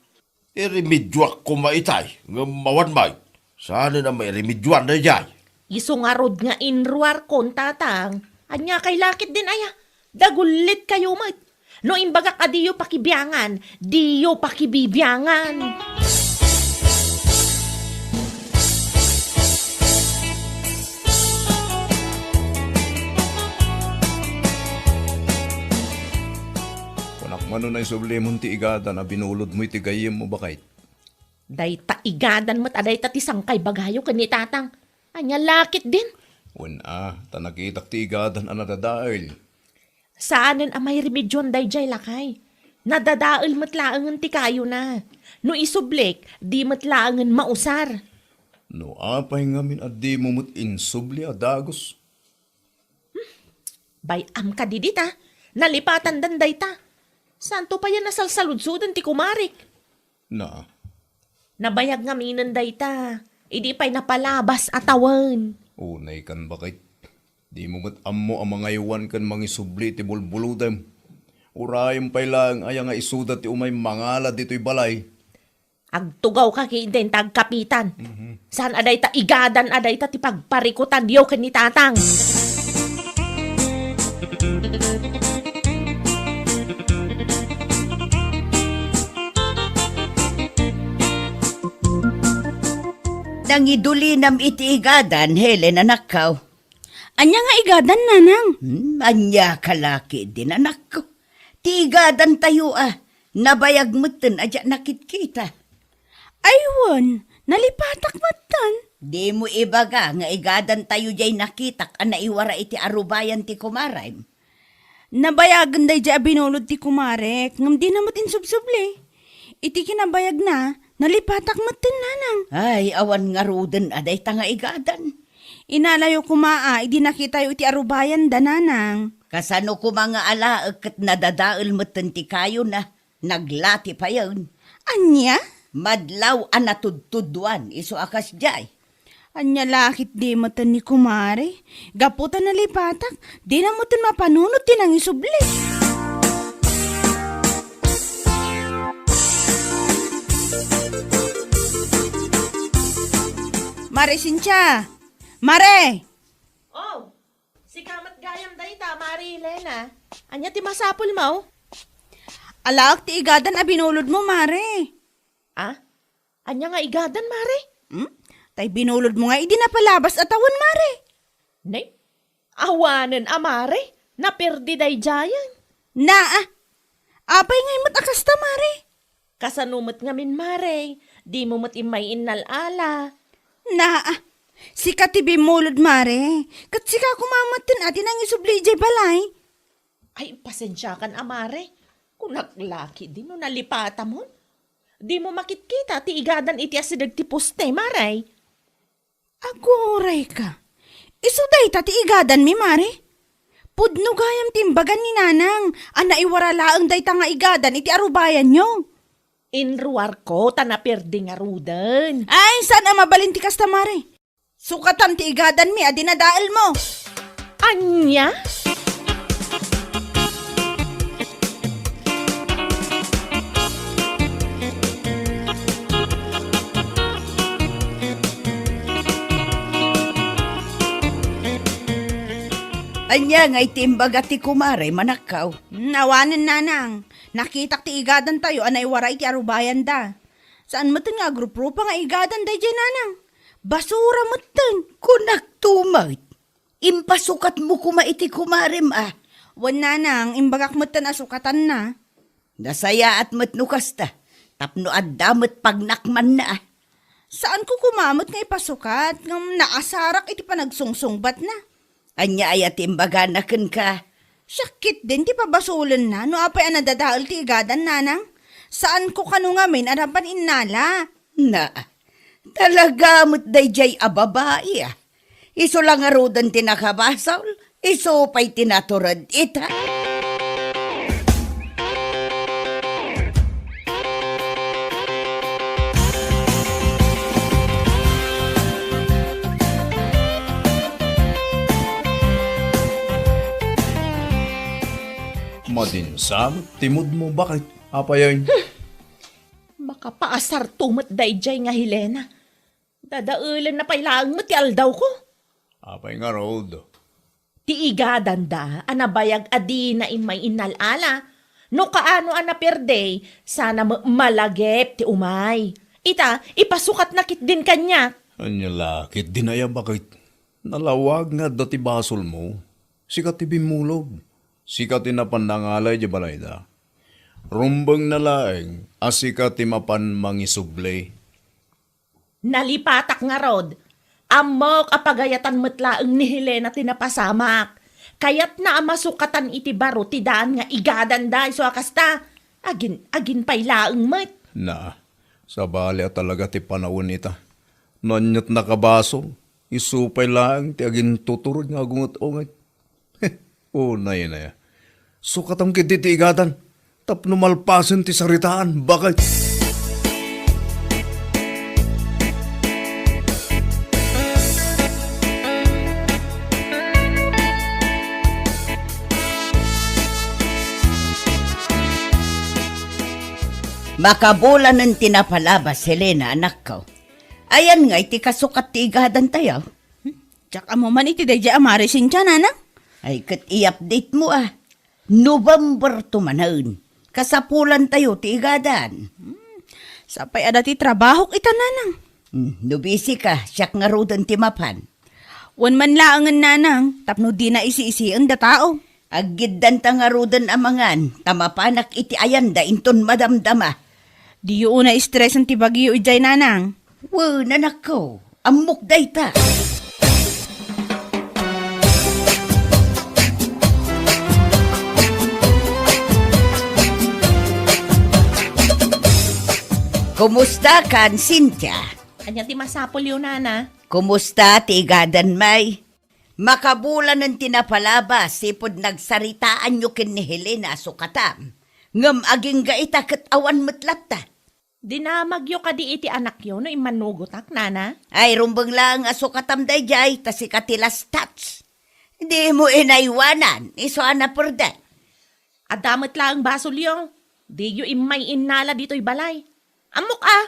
Iremedioak koma itay, ngem awan met. Saanen a mairemedioan daydiay. Isu ngarud nga inruarkon, Tatang. Ania kay la ketdin aya? Dagullitkayo met. No imbagak a diyo pakibiangan, diyo pakibibiangan. Kunak mano, naisublimon ti igadan a binulodmo iti gayyemmo, baket. Dayta igadan met a dayta ti sangkay bagayo ken ni Tatang. Ania la ketdin? Wen a, ta nakitak ti igadan a nadadael. Saanen a mairemedion daydiay, lakay. Nadadael met laengen ti kayona. No isublik, di met laengen mausar. No apay ngamin a dimo met insubli a dagus? Bay-am kadi dita, nalipatandan dayta. Saanto pay a nasalsaludsoden ti kumarek. Na, Nabayag ngaminen dayta, idi pay napalabas a tawen. Unay kan, baket. Dimo met ammo a mangaywan ken mangisubli iti bulbulodem. Urayem pay laeng aya nga isuda ti umay mangala ditoy balay. Agtugawka ketdin ta agkapitan. Mhm. Saan a dayta igadan a dayta ti pagparikutanyo ken ni Tatang. Nangidulinam iti igadan, Helen, anakko. Ania nga igadan, nanang? Hmm, ania ka la ketdin, anakko? Ti igadantayo a, nabayag metten a diak nakitkita. Ay wen, nalipatak metten. Dimo ibaga nga igadantayo diay nakitak a naiwara iti arubayan ti kumarem? Nabayagen daydiay a binulod ti kumarek, ngem dina met insubsubli. Iti kinabayagna, nalipatak metten, nanang. Ay, awan ngaruden a dayta nga igadan. Inalayo koma a idi nakitayo iti arubayanda, nanang. Kasano koma nga alaek ket nadadael metten ti kayona? Naglati payen. Ania? Madlaw a natudtuduan, isu a kasdiay. Ania la ketdi metten ni kumare? Gapu ta nalipatak, dina metten mapanunot ti nangisubli. Mare Cynthia! Mare! Oh, sika met gayam dayta, Mare Elena. Ania ti masapulmo? Alaek ti igadan a binulodmo, Mare. Ah? Ania nga igadan, Mare? Hmm? Tay binulodmo nga idi napalabas a tawen, Mare. Ne? Awanen a, Mare. Naperdi daydiayen. Naa. Apay ngay met a kasta, Mare? Kasano met ngamin, Mare? Dimo met immay innal-ala. Naa. Sika ti bimmulod, Mare. Ket sika koma metten a ti nangisubli idiay balay. Ay, pasensiakan a, Mare. Kunak la ketdi no nalipatamon. Dimo makitkita ti igadan iti asideg ti poste, Mare. Agurayka. Isu dayta ti igadanmi, Mare? Pudno gayam ti imbagan ni Nanang a naiwara laeng dayta nga igadan iti arubayanyo. Inruarko ta naperdi ngaruden. Ay, saan a mabalin ti kasta, Mare? Sukatan ti igadanmi a dinadaelmo. Ania? Ania ngay ti imbaga ti kumare, manakkaw? Hmm, awanen, Nanang. Nakitak ti igadantayo a naiwara iti arubayanda. Saan metten nga agruprupa nga igadan daydiay, Nanang. Basura metten. Kunak tumet. Impasukatmo koma iti kumarem a. Wen, Nanang, imbagak metten a sukatanna. Nasayaat met no kasta, tapno adda met pagnakmanna a. Saanko koma met nga ipasukat, ngem naasarak iti panagsungsungbatna. Ania aya ti imbagana kenka? Siak ketdin ti pabasolenna no apay a nadadael ti igadan, Nanang. Saanko kano ngamin a napan innala. Na, talaga met daydiay a babai a. Isu la ngaruden ti nakabasol, isu pay ti natured ita. Madinsa met ti moodmo, baket, apay? Makapaasarto met daydiay nga Helena. Dadaelenna pay laeng met ti aldawko. Apay ngarud? Ti igadanda a nabayag a dina immay innal-ala. No kaano a naperdi, sana met malagip ti umay. Ita, ipasukatna ketdin kaniak. Ania la ketdin aya, baket? Nalawag nga adda ti basolmo. Sika ti bimmulog. Sika ti napan nangalay idiay balayda. Rumbengna laeng a sika ti mapan mangisubli. Nalipatak ngarud. Ammok a pagayatan met laeng ni Helena ti napasamak. Kayatna a masukatan iti baro ti daan nga igadanda isu a kasta. Agin-, agin pay laeng met. Na, sabali a talaga ti panawen ita. No aniat nakabasol, isu pay laeng ti agintuturod nga agunget-unget. Unay, unay. Sukatam ketdi ti igadan tapno malpasen ti saritaan, baket. Makabulanen ti napalabas, Helena, anakko. Ayan ngay ti kasukat ti igadantayo? Diak ammo man iti daydiay a Mari Cynthia, nanang. Ay, ket i-update mo, a. November to manen. Kasapulantayo ti igadan. Hmm. Sapay adda ti trabahok ita, nanang. Hmm, no busy ka, siak ngaruden ti mapan. Wen man laengen, nanang, tapno dina isi-isien da tao. Aggiddanta ngaruden a mangan, ta mapanak iti ayanda inton madamdama. Diyo unay stresen ti bagyo idiay, nanang. Wen, anakko, ammok dayta. Kumusta kan, Cynthia? Ania ti masapulyo, nana? Kumusta ti igadan, may? Makabulanen ti napalabas, sipud nagsaritaanyo ken ni Helena a sukatam. Ngem agingga ita ket awan met latta. Dinamagyo kadi iti anakyo no immanugotak, nana? Ay, rumbeng laeng a sukatam daydiay, ta sika ti last touch. Dimo inaywanan, isu a napurdek. Adda met laeng basolyo. Diyo immay innala ditoy balay. Ammok a,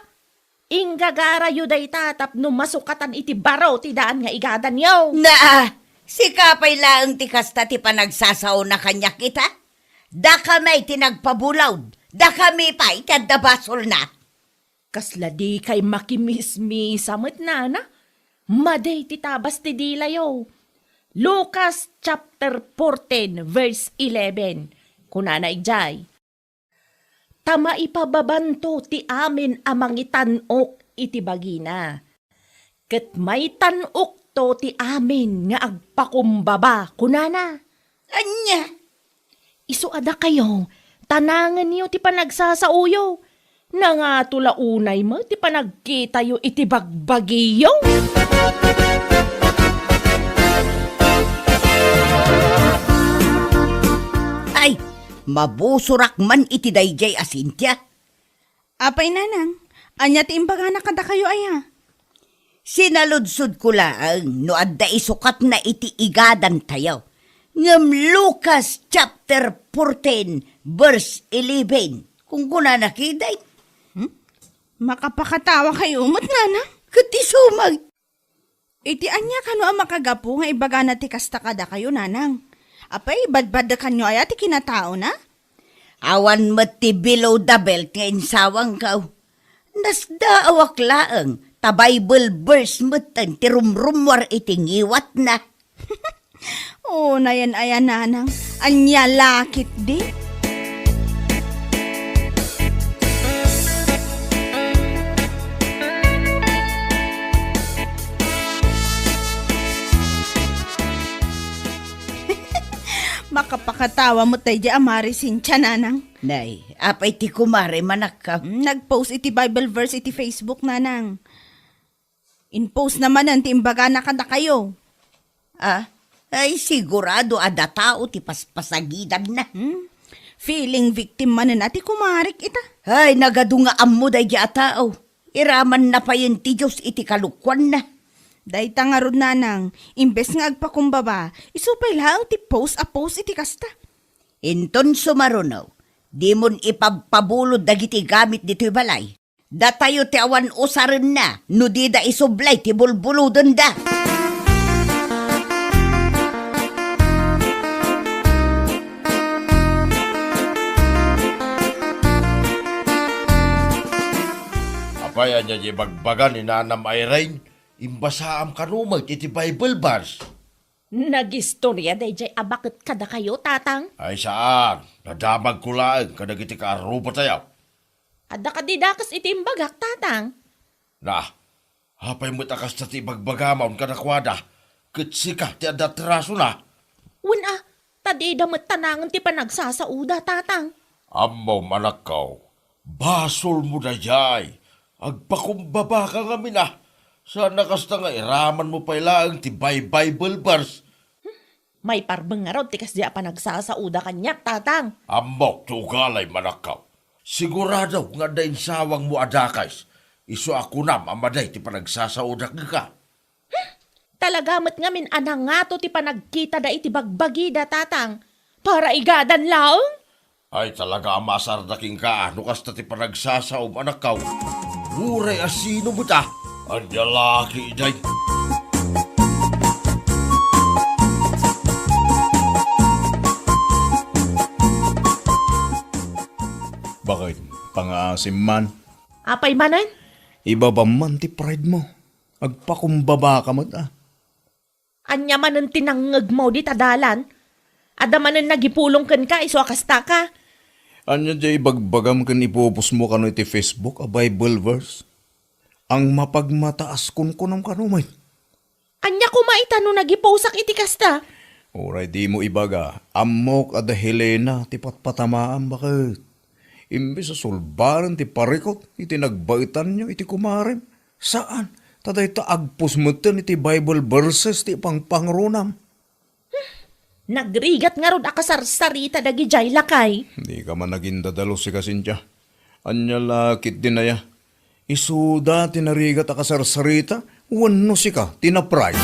inggagarayo dayta tapno masukatan iti baro ti daan nga igadanyo. Naa, sika pay laeng ti kasta ti panagsasaona kaniak ita? Daka may ti nagpabulaod, dakami pay ti adda basolna. Kasla dikay makimismisa met, nana? Madi ti tabas ti dilayo. Lucas chapter fourteen, verse eleven. Kunana idiay, "Ta maipababanto ti amin a mangitan-ok iti bagina, ket maitan-okto ti amin nga agpakumbaba," kunana. Ania? Isu a dakayo, tanangenyo ti panagsasaoyo. Nangato la unay met ti panagkitayo iti bagbagiyo. Ay, mabusorak man iti daydiay a Cynthia. Apay, nanang, ania ti imbagana kadakayo aya? Sinaludsodko laeng no adda isukatna iti igadantayo. Ngem Lucas chapter fourteen, verse eleven, kunkunana ketdi. Hmm? Makapakatawa kayo met, nana? Ket isu met. Iti ania kano a makagapu nga ibagana ti kasta kadakayo, nanang? Apay, badbaddekanyo aya ti kinataona? Awan met ti below the belt nga insawangko. Nasdaawak laeng, ta Bible verse metten ti rumrummuar iti ngiwatna. O, nayan aya, nanang. Ania la ketdi? Makapakatawa met daydiay a Mari Cynthia, nanang. Nay, apay ti kumare, manakka? Mm, nag-post iti Bible verse iti Facebook, nanang. In-post na manen ti imbagana kadakayo. Ah, ay, sigurado adda tao ti paspasagidanna. Hmm? Feeling victim manen a ti kumarek ita. Ay, nagadu nga ammo daydiay a tao. Iramanna payen ti Dios iti kalokuanna. Dayta ngarud, nanang, imbes nga agpakumbaba, isu pay laeng ti post a post iti kasta. Inton sumaruno, dimon ipabpabulod dagiti gamit ditoy balay. Datayo ti awan usarenna no dida isublay ti bulbulodenda. Pay, ania diay ibagbaga ni Nanam Irene? Imbasaam kano met iti Bible verse. Nagistoria daydiay a baket kadakayo, Tatang? Ay, saan. Nadamagko laeng kadagiti kaarrubatayo. Adda kadi dakes iti imbagak, Tatang? Na, apay met a kasta ti ibagbagam kadakuada, ket sika ti adda trasona? Wen a, ta dida met tanangen ti panagsasaoda, Tatang. Ammom, anakko, basolmo daydiay. Agpakumbabaka ngamin a. Saan a kasta nga iramanmo pay laeng ti bay-, Bible verse. Maiparbeng ngarud ti kasdiay a panagsasaoda kaniak, Tatang. Ammok ti ugalim, anakko. Sigurado nga adda insawangmo a dakes, isu a kunam a madi ti panagsasaoda kenka. Talaga met ngamin a nangato ti panagkitada iti bagbagida, Tatang. Para igadan laeng? Ay, talaga a maasarda kenka no kasta ti panagsasaom, anakko. Uray a sino met a. Ania la ketdin? Baket, pangaasim man. Apay manen? Ibabam man ti pride mo. Agpakumbabaka met a. Ania manen ti nangngegmo dita dalan? Adda manen nagipulong kenka isu a kastaka? Ania diay ibagbagam ken ipupusmo kano iti Facebook a Bible verse? Ang mapagmataas kunkunam kano met. Ania koma ita no nagipusak iti kasta? Uray dimo ibaga, ammok a da Helena ti patpatamaam, baket. Imbes a sulbaren ti parikut iti nagbaetanyo iti kumarem, saan, ta dayta agpus metten iti Bible verses ti ipangpangrunam. Nagrigat ngarud a kasarsarita dagidiay lakay. Dika man agindadalus, sika, Cynthia. Ania la ketdin aya? Isuda ti narigat a kasarsarita wenno sika ti na-pride?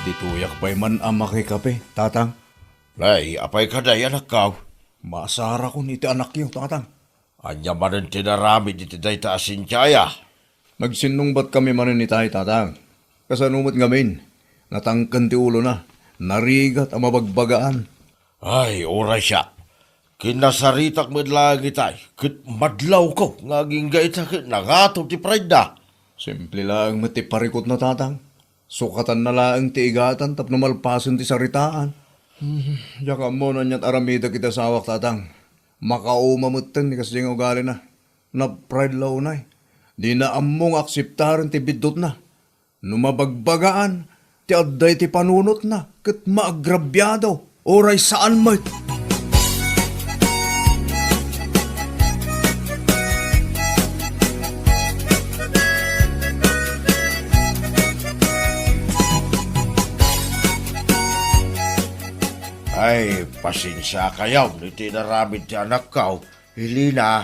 Ditoyak pay man a makikape, Tatang. Nay, apay kadi, anakko? Maasarakon iti anakyo, Tatang. Ania manen ti naramid iti dayta a Cynthia aya? Nagsinnungbatkami manen itay, Tatang. Kasano met ngamin, natangken ti ulona, narigat a mabagbagaan. Ay, uray siak. Kinasaritak met laeng itay, ket madlawko nga agingga ita ket nangato ti pridena. Simple laeng met ti parikutna, Tatang. Sukatanna laeng ti igadan tapno malpasen ti saritaan. Hmm, diak ammo no aniat aramidek iti asawak, Tatang. Makauma metten ti kasdiay nga ugalina. Na-pride la unay. Dina ammo nga akseptaren ti biddutna. No mabagbagaan ti adda iti panunotna ket maagrabiado, uray saan met. Ay, pasensiakayo iti inaramid ti anakko, Helena.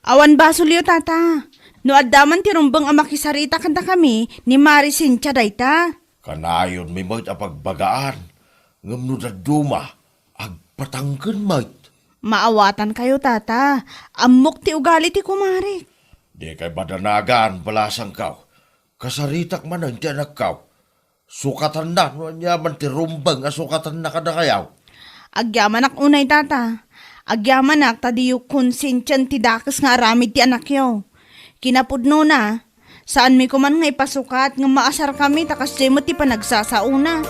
Awan basolyo, Tata. No adda man ti rumbeng a makisarita kadakami, ni Mari Cynthia dayta. Kanayonmi met a pagbagaan, ngem no dadduma, agpatangken met. Maawatankayo, Tata. Ammok ti ugali ti kumarek. Dikay madanagan, balasangko. Kasaritak manen ti anakko. Sukatanna no aniaman ti rumbeng a sukatanna kadakayo. Agyamanak unay, Tata. Agyamanak ta diyo konsentien ti dakes nga aramid ti anakyo. Kinapudnona, saanmi koman nga ipasukat ngem maasarkami ta kasdiay met ti panagsasaona.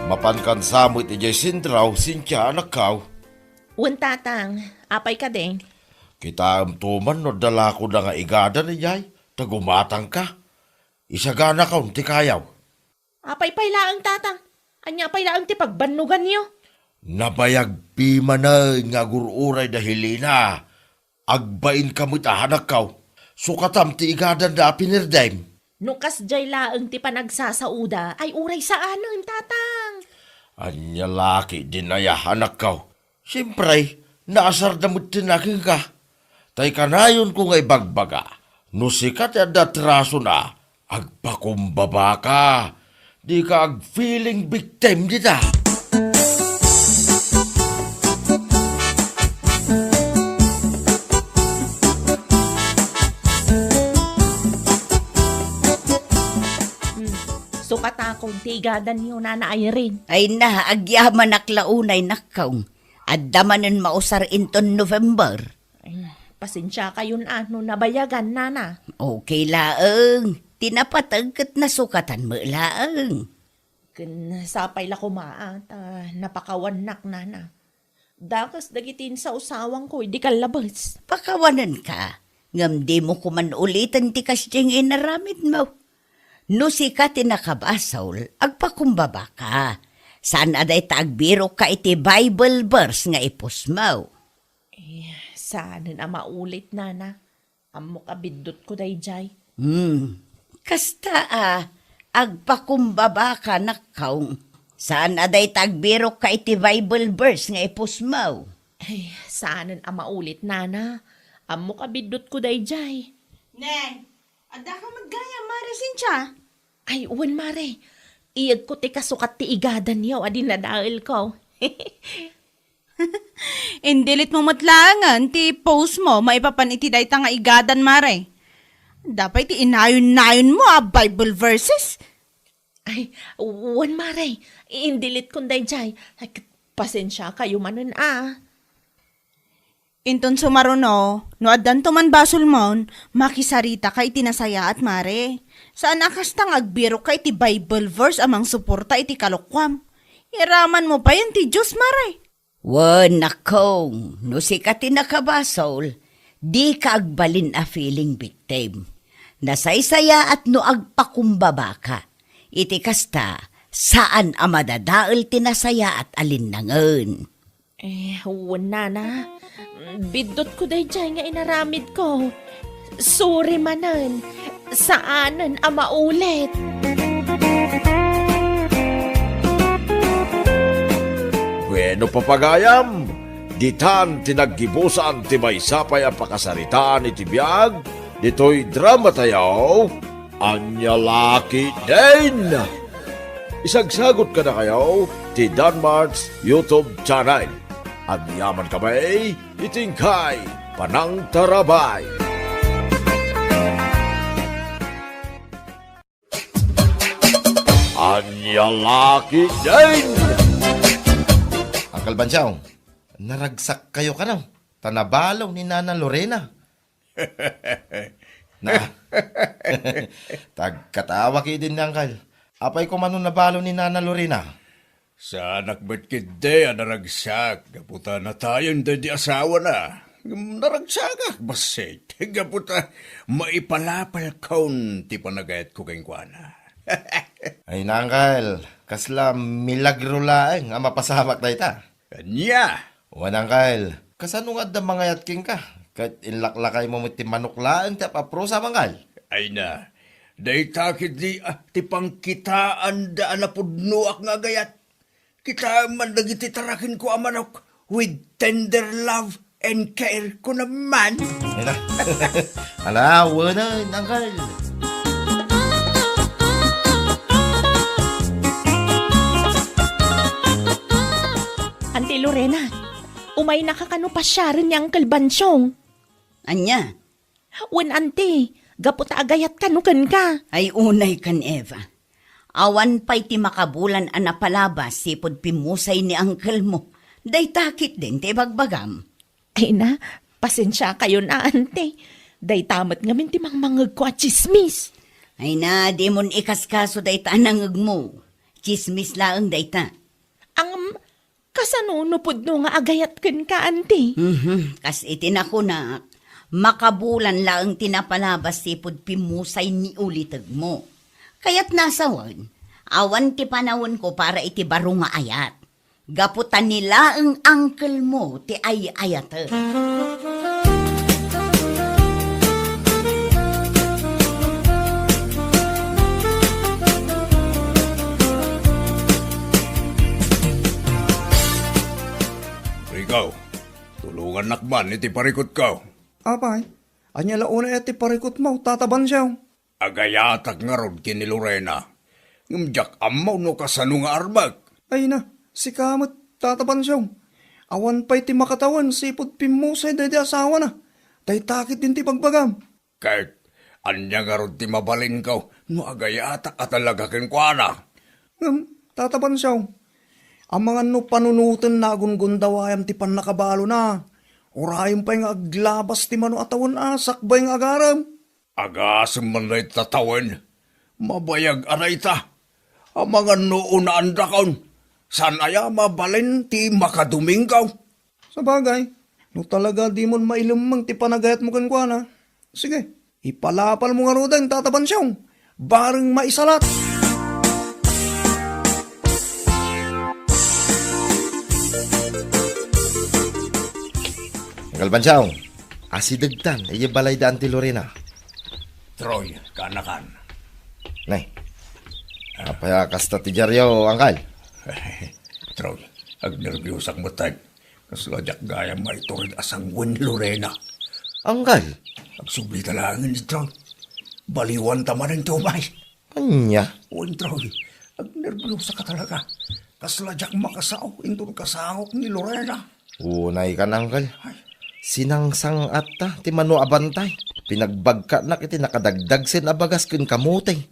Mapankansa met idiay sentro, Cynthia, anakko? Wen, Tatang. Apay kadi? Kitaemto man no adda lakoda nga igadan idiay, ta gumatangka. Isaganakon ti kayaw. Apay pay laeng, Tatang? Ania pay laeng ti pagbannoganyo? Nabayagmi manen nga agur-uray da Helena. Agbainka met a, anakko. Sukatam ti igadanda a pinirdem. No kasdiay laeng ti panagsasaoda, ay uray saanen, Tatang. Ania la ketdin aya, anakko? Siempre, naasarda metten a kenka. Tay kanayonko nga ibagbaga, no sika ti adda trasona, agpakumbabaka. Dika ag-feeling victim dita. Hmm. Sukatakon ti igadanyo, Nana Irene. Ay na, agyamanak la unay, nakkaw. Adda manen mausar inton November. Ay, pasensiakayon a no nabayagan, Nana. Okay laeng. Ti napateg ket nasukatan met laeng. Ken sapay la koma a ta napakawannak, Nana. Dakes dagiti insawsawangko idi kallabes. Pakawanenka, ngem dimo koman uliten ti kasdiay nga inaramidmo. No sika ti nakabasol, agpakumbabaka. Saan a dayta agbirokka iti Bible verse nga ipusmo. Eh, saanen a maulit, Nana. Ammok a biddutko daydiay. Hmm. Kasta a, agpakumbabaka, nakkaw. Saan a dayta agbirokka iti Bible verse nga ipusmo. Ay, saanen a maulit, Nana. Ammok a biddutko daydiay. Neng, addaka met gayam, Mare Cynthia? Ay, wen, Mare. Iyegko ti kasukat ti igadanyo a dinadaelko. Indelete mo met laengen ti post mo maipapan iti dayta nga igadan, Mare. Adda pay ti inayon-nayonmo a Bible verses. Ay, wen, Mare. Indeletekon daydiay. Ay, ket pasensiakayo manen a. Inton sumaruno, no addanto man basolmon, makisaritaka iti nasayaat, Mare. Saan a kasta nga agbirokka iti Bible verse a mangsuporta iti kalokuam. Iramanmo payen ti Dios, Mare. Wen, nakkaw, no sika ti nakabasol, dika agbalin a feeling victim. Nasaysayaat no agpakumbabaka. Iti kasta, saan a madadael ti nasayaat a linnangen. Eh, wen, Nana. Biddutko daydiay nga inaramidko. Sorry manen. Saanen a maulit. Bueno, papagayam, ditan ti naggibusan ti maysa pay a pakasaritaan iti biag ditoy dramatayo, Ania La Ketdin. Isagsagot kadakayo ti Danmart's YouTube channel. Agyaman kami iti inkay panangtarabay. Ania La Ketdin. Uncle Bansiaw, naragsakkayo kano, ta nabalo ni Nana Lorena. Na. Tagkatawa ketdin ni Uncle. Apay koma no nabalo ni Nana Lorena? Saanak met ketdi a naragsak gapu ta natayen daydi asawana. Ngem naragsakak bassit gapu ta maipalapalkon ti panagayatko kenkuana. Ay na, Uncle, kasla milagro laeng a mapasamak dayta. Ania? Wen, Uncle, kasano nga adda mangayat kenka? Ket inlaklakaymo met ti manok laeng ti ap-aprusa, Uncle. Ay na, dayta ketdi a ti pangkitaanda a napudnoak nga agayat. Kitaem man dagiti tarakenko a manok with tender love and care ko naman. Ay na. Ala, wenen, Uncle. Auntie Lorena, umaynaka kano pasiaren ni Uncle Bansiong? Ania? Wen, Auntie, gapu ta agayat kano kenka. Ay, unay kan Eva. Awan pay ti makabulan a napalabas sipud pimmusay ni uncle mo. Dayta ketdin ti ibagbagam. Ay na, pasensiakayon a, Auntie. Dayta met ngamin ti mangmangegko a tsismis. Ay na, dimon ikaskaso dayta a nangegmo. Tsismis laeng dayta. Ang, kasano no pudno nga agayat kenka, Auntie? Mhm, kas iti nakunak, makabulan laeng ti napalabas sipud pimmusay ni ulitegmo. Kayatna a sawen, awan ti panawenko para iti baro nga ayat. Gapu ta ni laeng uncle mo ti ay-ayaten. Ikaw, tulongannak man iti parikutko. Apay, ania la unay ti parikutmo, Tata Bansiaw? Agayatak ngarud ken ni Lorena. Ngem diak ammo no kasano nga armek. Ay na, sika met, Tata Pansiong. Awan pay ti makatawen sipud pimmusay daydi asawana. Dayta ketdin ti ibagbagam. Ket ania ngarud ti mabalinko no agayatak a talaga kenkuana? Ngem, Tata Pansiong, amangan no panunotenna a gunggundawaem ti pannakabalona. Urayem pay nga aglabas ti mano a tawen a sakbay nga agarem. Agasem man dayta tawen. Mabayag a dayta. Amangan no unaandakon. Saan aya mabalin ti makadomingo? Sabagay, no talaga dimon mailemmeng ti panagayatmo kenkuana, sige, ipalapalmo ngaruden, Tata Pansiong, bareng maisalat. Angkel Pansiong, asidegtan, idiay balay da Auntie Lorena. Troy, kaanakan. Nay, apay a kasta ti diaryo, Angkel? Troy, agnerbiusak met. Kasla diak gayam maitured a sanguin ni Lorena. Angkel? Agsubli ta laeng ni Troy. Baliwanta manen ti umay. Ania? Wen, Troy, agnerbiusak talaga. Kasla diak makasao inton kasangok ni Lorena. Unay kan, Angkel. Ay. Sinangsang-atta ti mano a bantay. Pinagbagkanak iti nakadagdagsen a bagas ken kamote.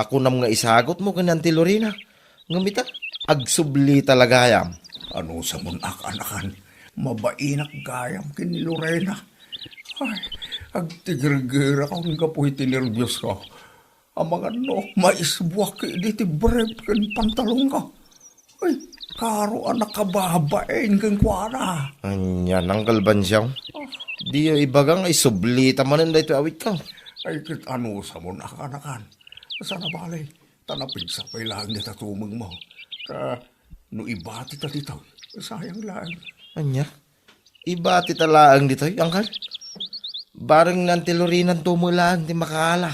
Kunam nga isagutmo ken ni Auntie Lorena. Ngem ita, agsubli ta la gayam. Anusamon a kaanakan, mabainak gayam ken ni Lorena. Ay, agtigergerakon gapu iti nerbios ko. Amangan no maisbuak idi ti brief ken pantalon ko. Ay, karo a nakababain kenkuana. Ania, Angkel Pansiong? Diyo ibaga nga isubli ta manen daytoy awit ko. Ay, ket anusamon a kaanakan. Saan a bale, ta napigsa pay laeng dayta tumengmo. Ta no ibati ta ditoy, sayang laeng. Ania? Ibati ta laeng ditoy, Angkel? Bareng ni Auntie Lorena-nto met laeng ti makaala.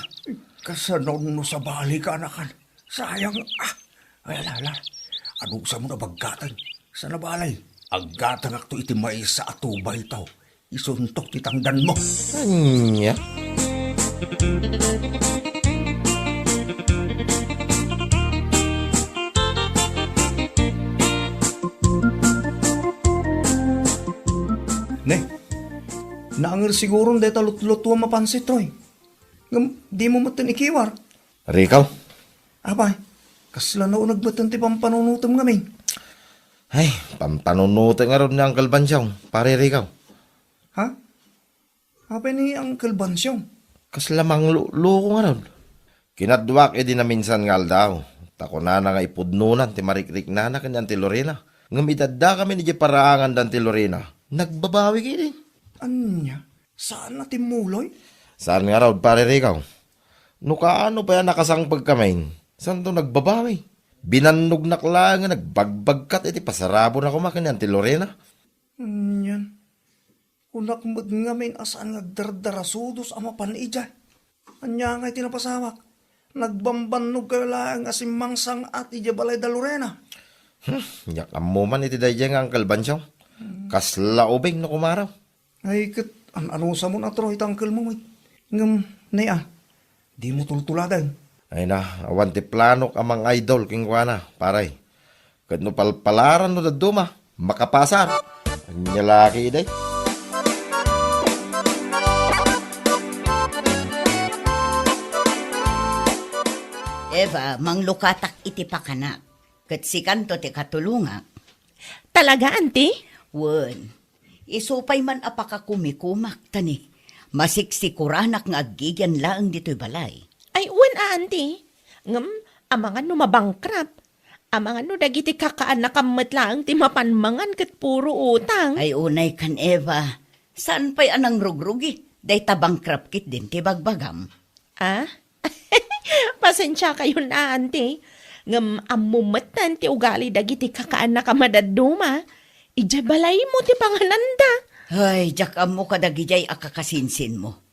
Kasano no sabali, kaanakan? Sayang, ah. Ay, ala, ala. Anusamon a bagkaten? Saan a bale, aggatangakto iti maysa a tubayto. Isuntok ti tangdanmo. Ania? Ne, naanger siguron dayta lutlutuam a pansit, Troy. Ngem dimo metten ikiwar. Rico? Apay, kasla nauneg metten ti pampanunotem ngamin. Ay, pampanunotek ngarud ni Angkel Bansiong, Pare Rico. Ha? Apay ni Angkel Bansiong? Kasla mangluloko ngarud. Kinaduak idi naminsan nga aldaw, ta kunana nga ipudnonan ti marikriknana ken ni Auntie Lorena. Ngem idi addakamin idiay paraangan da Auntie Lorena, nagbabawi ketdi. Ania? Saan a timmuloy? Saan ngarud, Pare Rico. No kaano pay a nakasangpetkamin, saanto nagbabawi. Binannognak laeng nga nagbagbagkat iti pasarabona koma ken ni Auntie Lorena. Anian? Kunak met ngamin a saan nga agdardarasudos a mapan idiay. Ania ngay ti napasamak? Nagbambannogkayo laeng a simmangsang-at idiay balay da Lorena. Hmm, diak ammo man iti daydiay nga Angkel Bansiong. Kasla ubing no kumaro. Ay, ket an-, anusamon a Troy ti angkelmo met. Ngem, ne a, dimo tultuladen. Ay na, awan ti planok a mang-idol kenkuana, pare. Ket no palpalaran no dadduma, makapasar. Ania la ketdi? Eva, manglukatak iti pakanak. Ket sikanto ti katulongak. Talaga, Auntie? Wen, isu pay man a pakakumikumak, ta ni, masiksikuranak nga aggigian laeng ditoy balay. Ay, wen a, Auntie. Ngem, amangan no mabankrupt. Amangan no dagiti kakaannakam met laeng ti mapan mangan ket puro utang. Ay, unay kan, Eva. Saan pay a nangrugrugi? Dayta bankrupt ketdin ti bagbagam. Ah? Pasensiakayon a, Auntie. Ngem ammo metten ti ugali dagiti kakaannak a madadduma. Idiay balaymo ti pangananda. Ay, diak ammo kadagidiay a kakasinsinmo.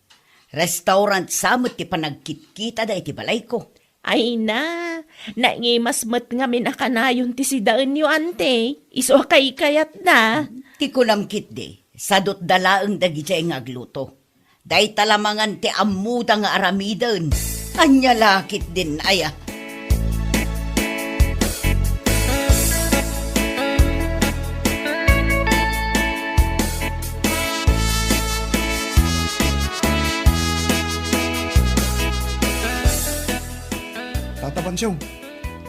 Restaurant sa met ti panagkitkitada iti balayko. Ay na, naingimas met ngamin a kanayon ti sidaenyo, Auntie. Isu a kaykayatda. Ti kunam ketdi, sadutda laeng dagidiay nga agluto. Dayta la mangan ti ammoda nga aramiden. Ania la ketdin aya? Siaw,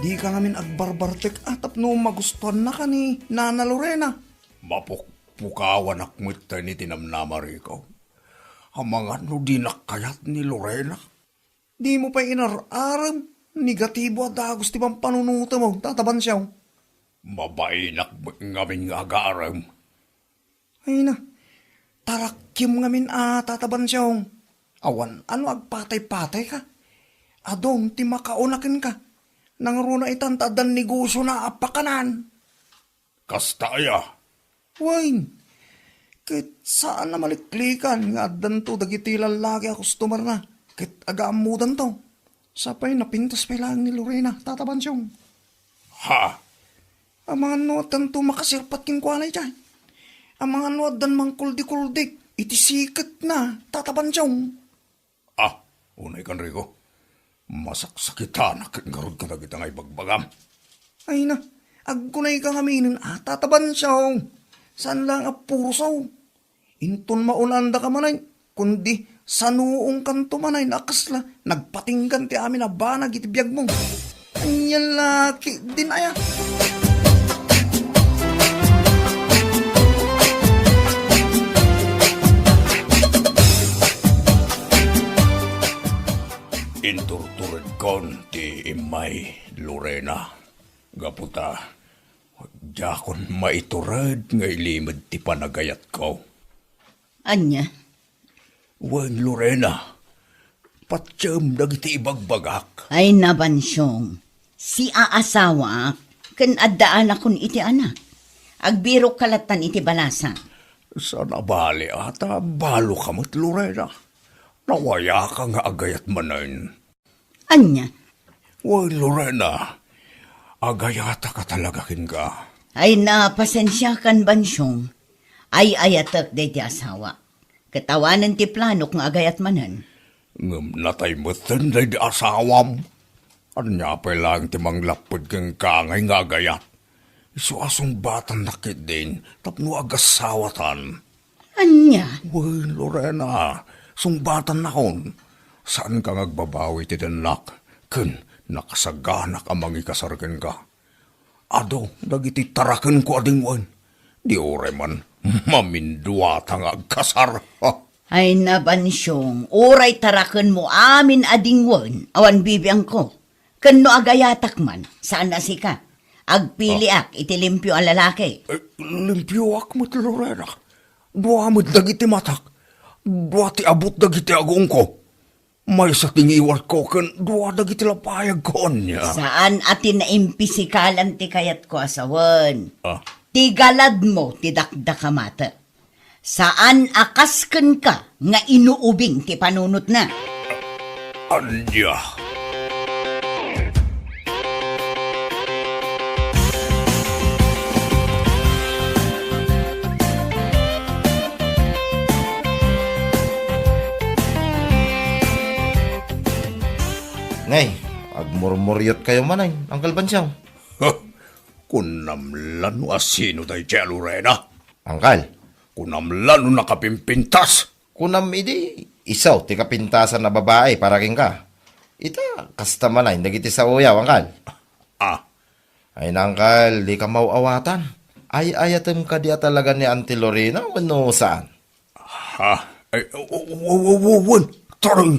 dika ngamin agbarbartek a tapno magustuannaka ni Nana Lorena. Mapukpukawanak met dayta ni tinamnama, Rico. Amangan no dinak kayat ni Lorena. Dimo pay inar-arem, negatibo a dagus ti pampanunotem, Tata Bansiaw. Mabainak met ngamin nga agarem. Ay na, tarakiem ngamin a, Tata Bansiaw. Awan a no agpatay-patayka. Adun ti makauna kenka. Nangruna itan ta addan negosiona a pakanan. Kasta aya? Wen, ket saan a maliklikan nga addanto dagiti lallaki a customerna ket agaammodanto. Sapay napintas pay laeng ni Lorena, Tata Bansiaw. Ha? Amangan no addanto makasirpat kenkuana idiay. Amangan no addan mangkuldi-kuldi iti siketna, Tata Bansiaw. Ah, unay kan, Rico. Masaksakitanak ngarud kadagita nga ibagbagam. Ay na, agkunayka ngaminen a, Tata Bansiaw. Saan laeng a purosaw. Inton maunandaka manen, kundi sanuongkanto manen a kasla nagpatinggan ti amin a banag iti biagmo. Ania la ketdin aya? Inturturedkon ti immay, Lorena. Gapu ta, diakon maitured nga ilimed ti panagayatko. Ania? Wen, Lorena, patiem dagiti ibagbagak. Ay, nabansiong, siaasawaak, ken addaanakon iti anak. Agbirokka lattan iti balasang. Saan a bali a ta baloka met, Lorena. Nawayaka nga agayat manen. Ania? Wen, Lorena, agayatak a talaga kenka. Ay, na, pasensiakan, Bansiong. Ay-ayatek daydi asawa. Ket awanen ti planok nga agayat manen. Ngem natay metten daydi asawam. Ania pay laeng ti manglapped kenka ngay nga agayat? Isu a sungbatannak ketdin tapno agasawatan. Ania? Wen, Lorena, sungbatannakon. Saanka nga agbabawi ti dennak, ken nakasaganak a mangikasar kenka. Adu dagiti tarakenko a dingwen. Di uray man, maminduata nga agkasar. Ay, nabansiong, uray tarakenmo amin a dingwen, awan bibiangko. Ken no agayatak man, saan a sika. Agpiliak iti limpio a lalaki. Eh, limpioak met, Lorena. Dua met dagiti matak. Dua ti abut dagiti agongko. Maysa ti ngiwatko ken dua dagiti lapayagko, ania. Saan a ti naimpisikalan ti kayatko a sawen. Ah. Ti galadmo ti dakdakamatek. Saan a kas kenka nga inuubing ti panunotna. Ania? Ngay, agmurmuriotkayo manen, Angkel Bansiaw. Huh, kunam la no asino daydiay a Lorena? Angkel. Kunam la no nakapimpintas? Kunam idi, isu ti kapintasan a babai para kenka. Ita, kasta manen dagiti saoyo, Angkel. Ah. Ay, Angkel, dika maw-awatan. Ay-ayatem kadi a talaga ni Auntie Lorena wenno saan? Ha? Ay, w-, w-, w-, w-, wen, taray.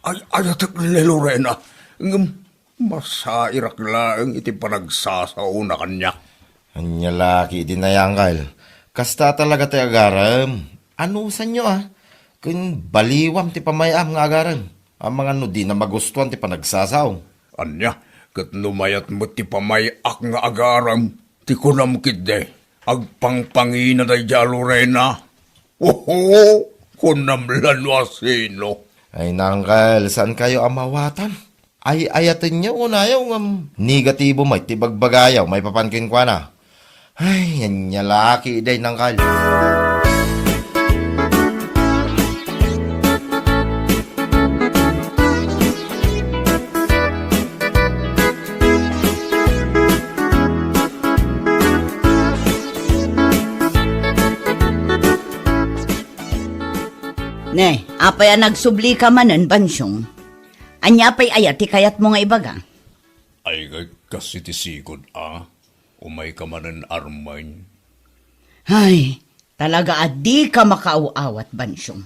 Ay-ayatek ni Lorena. Ngem, masairak laeng iti panagsasaona kaniak. Ania la ketdin aya, Angkel? Kasta talaga ti agarem. Anusanyo, a? Ken baliwam ti pamay-am nga agarem. Amangan no dina magustuan ti panagsasao. Ania, ket no mayat met ti pamay-ak nga agarem, ti kunam ketdi, agpangpangina daydiay a Lorena. Oho, kunam la no asino. Ay, Angkel, saankayo a maawatan? Ay-ayatenyo unayo ngem negatibo met ti bagbagayo maipapan kenkuana. Ay, ania la ketdi, Angkel. Ne, apay a nagsublika manen, Bansiong? Ania pay aya ti kayatmo nga ibaga? Ay, ket kas iti sigud, a? Umayka manen, Armin. Ay, talaga a dika makaaw-awat, Bansyong.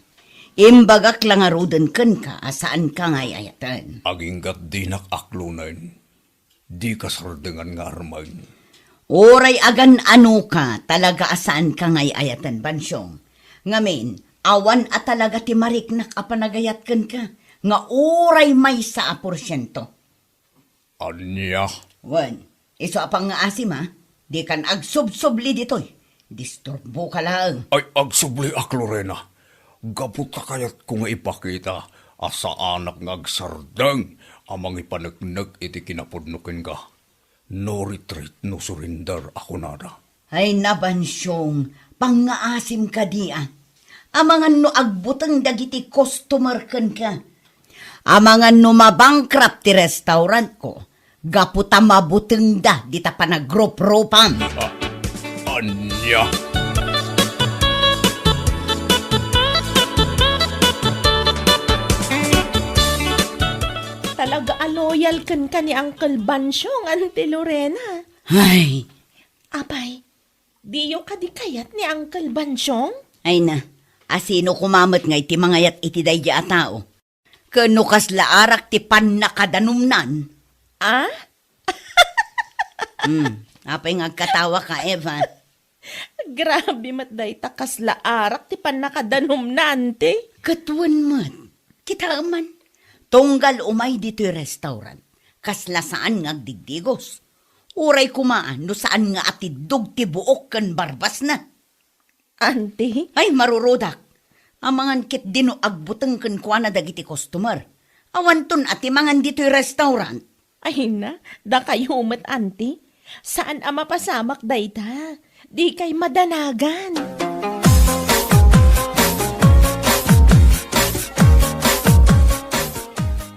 Imbagak la ngaruden kenka a saanka nga ay-ayaten. Agingga't dinak aklonen. Dika sardengan nga Armin. Uray agan-anoka, talaga a saanka nga ay-ayaten, Bansyong. Ngamin, awan a talaga ti mariknak a panagayat kenka, nga uray maysa a porsiento. Ania? Wen, isu a pangngaasim, a? Dikan agsubsubli ditoy. Disturboka laeng. Ay, agsubliak, Lorena. Gapu ta kayatko nga ipakita a saanak nga agsardeng a mangipaneknek iti kinapudno kenka. No retreat, no surrender a kunada. Ay, Bansyong, pangngaasim kadi, a? Amangan no agbuteng dagiti customer kenka. Amangan no mabankrupt ti restaurantko, gapu ta mabutengda dita panagruprupam. Ah, ania? Talaga a loyal kenka ni Uncle Bansyong, Auntie Lorena. Ay. Apay, diyo kadi kayat ni Uncle Bansyong? Ay na, asino koma met nga iti mangayat iti daydi a tao? Ken no kasla arak ti pannakadanumnan? Ah? Hmm, apay nga agkatawaka, Eva? Grabe met dayta kasla arak ti pannakadanumna, anti? Ket wen met, kitaem man. Tunggal umay ditoy restaurant, kasla saan nga agdigdigos. Uray koma no saan nga atiddog ti buok ken barbasna. Anti? Ay, marurudak. Amangan ketdi no agbuteng kenkuana dagiti customer. Awanton a ti mangan ditoy restaurant. Ay na, dakayo met, anti. Saan a mapasamak dayta. Dikay madanagan.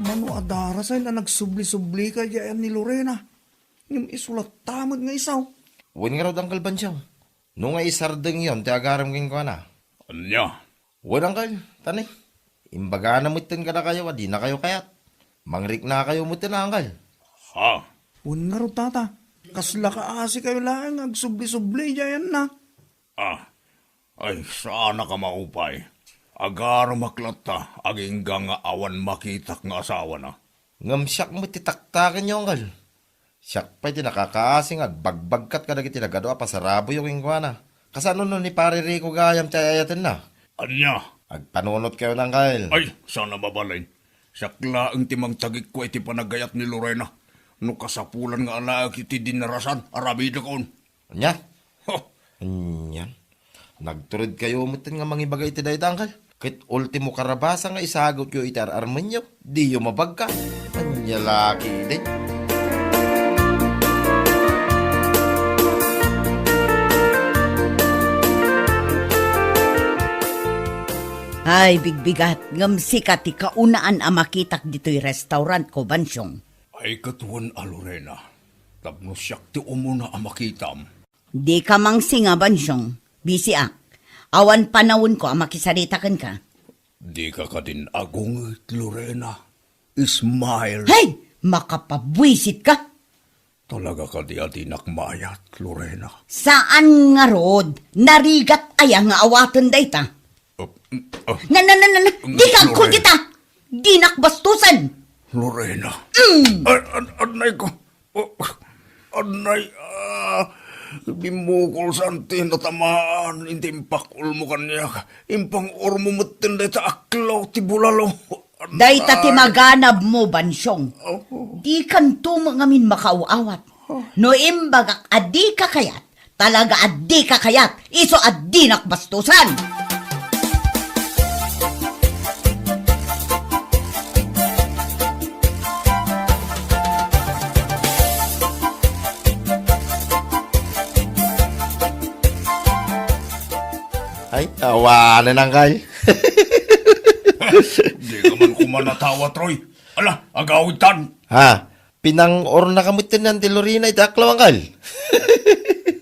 Mano a darasay a nagsubli-sublika diay ni Lorena. Ngem isu latta met nga isaw. Wen ngarud, Uncle Bansyong. No nga isardengyon ti agarem kenkuana. Ania? Wen, Uncle, tani. Imbagana metten kadakayo a dinakayo kayat. Mangriknakayo metten, Uncle. Ha? Wen ngarud, Tata. Kasla kaasikayo laeng nga agsubli-subli diay a. Ah, ay, saanak a maupay. Agaremak latta, agingga nga awan makitak nga asawana. Ngem siak met ti taktakenyo, Uncle. Siak pay ti nakakaasi nga agbagbagkat kadagiti nagadu a pasaraboyo kenkuana. Kasano no ni Pare Rico gayam ti ay-ayatenna? Ania? Agpanunotkayo, Uncle. Ay, saan a mabalin. Siak laeng ti mangtagikko iti panagayat ni Lorena. No kasapulan nga alaek iti dinarasan, aramidekon. Ania? Ho! Ania? Nagturedkayo metten nga mangibaga iti dayta, Uncle. Ket ultimo karabasa nga isagutyo iti ar-armenyo, diyo mabagka. Ania la ketdi? Ay, bigbigat, ngem sika ti kaunaan a makitak ditoy restaurantko, Bansyong. Ay, ket wen a, Lorena, tapno siak ti umuna a makitam. Dika mangsinga, Bansyong. Bisiak. Awan panawenko a makisarita kenka. Dika kadin agunget, Lorena. Smile. Hey! Makapabuisit ka! Talaga kadi a dinak maayat, Lorena? Saan ngarud, narigat aya nga awaten dayta? Uh, uh, Na, na, na, na, na, mm, di ka agkul Lorena. Kita! Dinak bastusen! Lorena. Mm. Ay, an-, anay ko. Oh, anay, ah, bimmukol sa anti natamaan, inti impakulmo kaniak. Impang-urmo metten dayta aklaw ti bulalo. Dayta ti maganabmo, Bansyong. Oh. Dikanto met ngamin makaaw-awat. Oh. No imbagak a dika kayat, talaga a dika kayat, isu a dinak bastusan. Ay, awanen, Uncle. Dika man koma natawa, Troy. Ala, agawidtan. Ha? Pinang-urnaka metten ni Auntie Lorena iti aklaw, Uncle.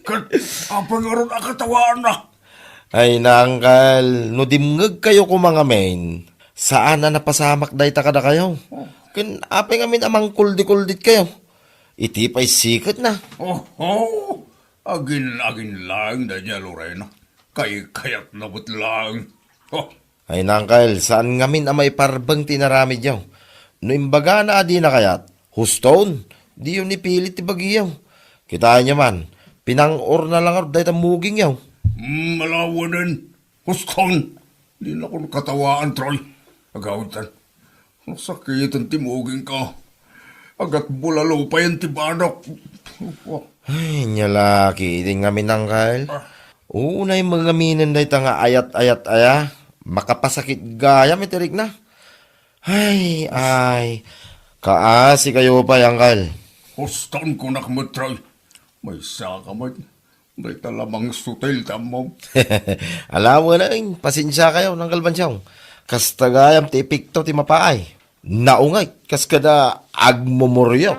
Ket apay ngarud a katawaanna? Ay na, Uncle, no dimngegkayo koma ngamin, saan a napasamak dayta kadakayo. Oh. Ken apay ngamin a mangkuldi-kulditkayo? Iti pay siketna. Oho! Agin-agin laeng daydiay a Lorena. Kaykayatna met laeng. Oh. Ay, Uncle, saan ngamin a maiparbeng ti inaramidyo? No imbagana a dina kayat, huston, diyo ni pilit ti bagiyo. Kitaenyo man, pinang-orna la ngarud dayta mugingyo. Hmm, alawenen. Huston, dinakon katawaan, Troy. Agawidtan. Nasakiten ti mugingko. Agatbulalo payen ti banok. Ay, nia la ketdin ngamin, Uncle. Ah. Unay mangaminen dayta nga ayat-ayat aya. Makapasakit gayam iti rikna. Ay, ay. Kaasikayo pay, Uncle. Huston, kunak met, Troy. Maysaka met. Dayta la mangsutil ti ammom. Alawenen, pasensiakayo, Uncle Bansyong. Kasta gayam ti epekto ti mapaay. Naunget, kas kada agmumuriot.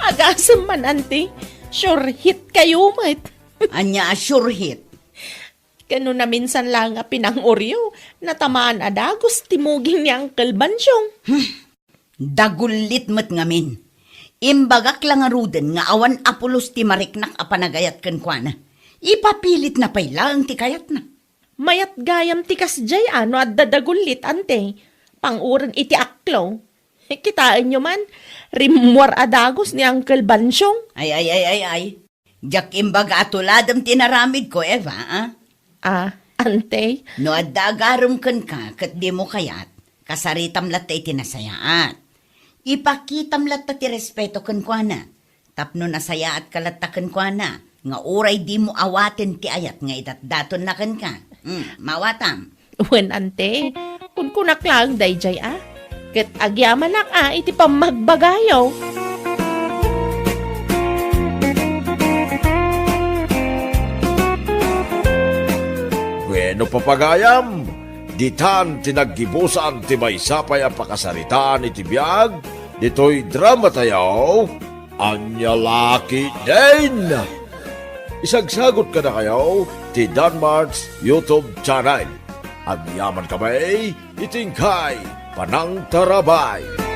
Agasem man, Auntie. Sure hit kayo met. Ania a sure hit? Ken no naminsan laeng a pinang-oryo, natamaan a dagus ti muging ni Uncle Bansyong. Hmm. Dagullit met ngamin. Imbagak la ngaruden nga awan a pulos ti mariknak a panagayat kenkuana. Ipapilitna pay laeng ti kayatna. Mayat gayam ti kasdiay a no adda dagullit, Auntie. Pang-uren iti aklo. Kitaenyo man, rimmuar a dagus ni Uncle Bansyong. Ay, ay, ay, ay, ay. Diak imbaga a tuladem ti inaramidko, Eva, a? Ah, Auntie? No adda agarem kenka ket dimo kayat, kasaritam latta iti nasayaat. Ipakitam latta ti respeto kenkuana. Tapno nasayaatka latta kenkuana, nga uray dimo awaten ti ayat nga idatdatonna kenka. Hmm, mawatam. Wen, Auntie, kunkunak laeng daydiay a. Ket agyamanak a iti pammagbagayo. Bueno, papagayam, ditan ti naggibusan ti maysa pay a pakasaritaan iti biag ditoy dramatayo. Ania la ketdin? Isagsagot kadakayo ti Danmart's YouTube channel. Agyamankami iti inkay panangtarabay.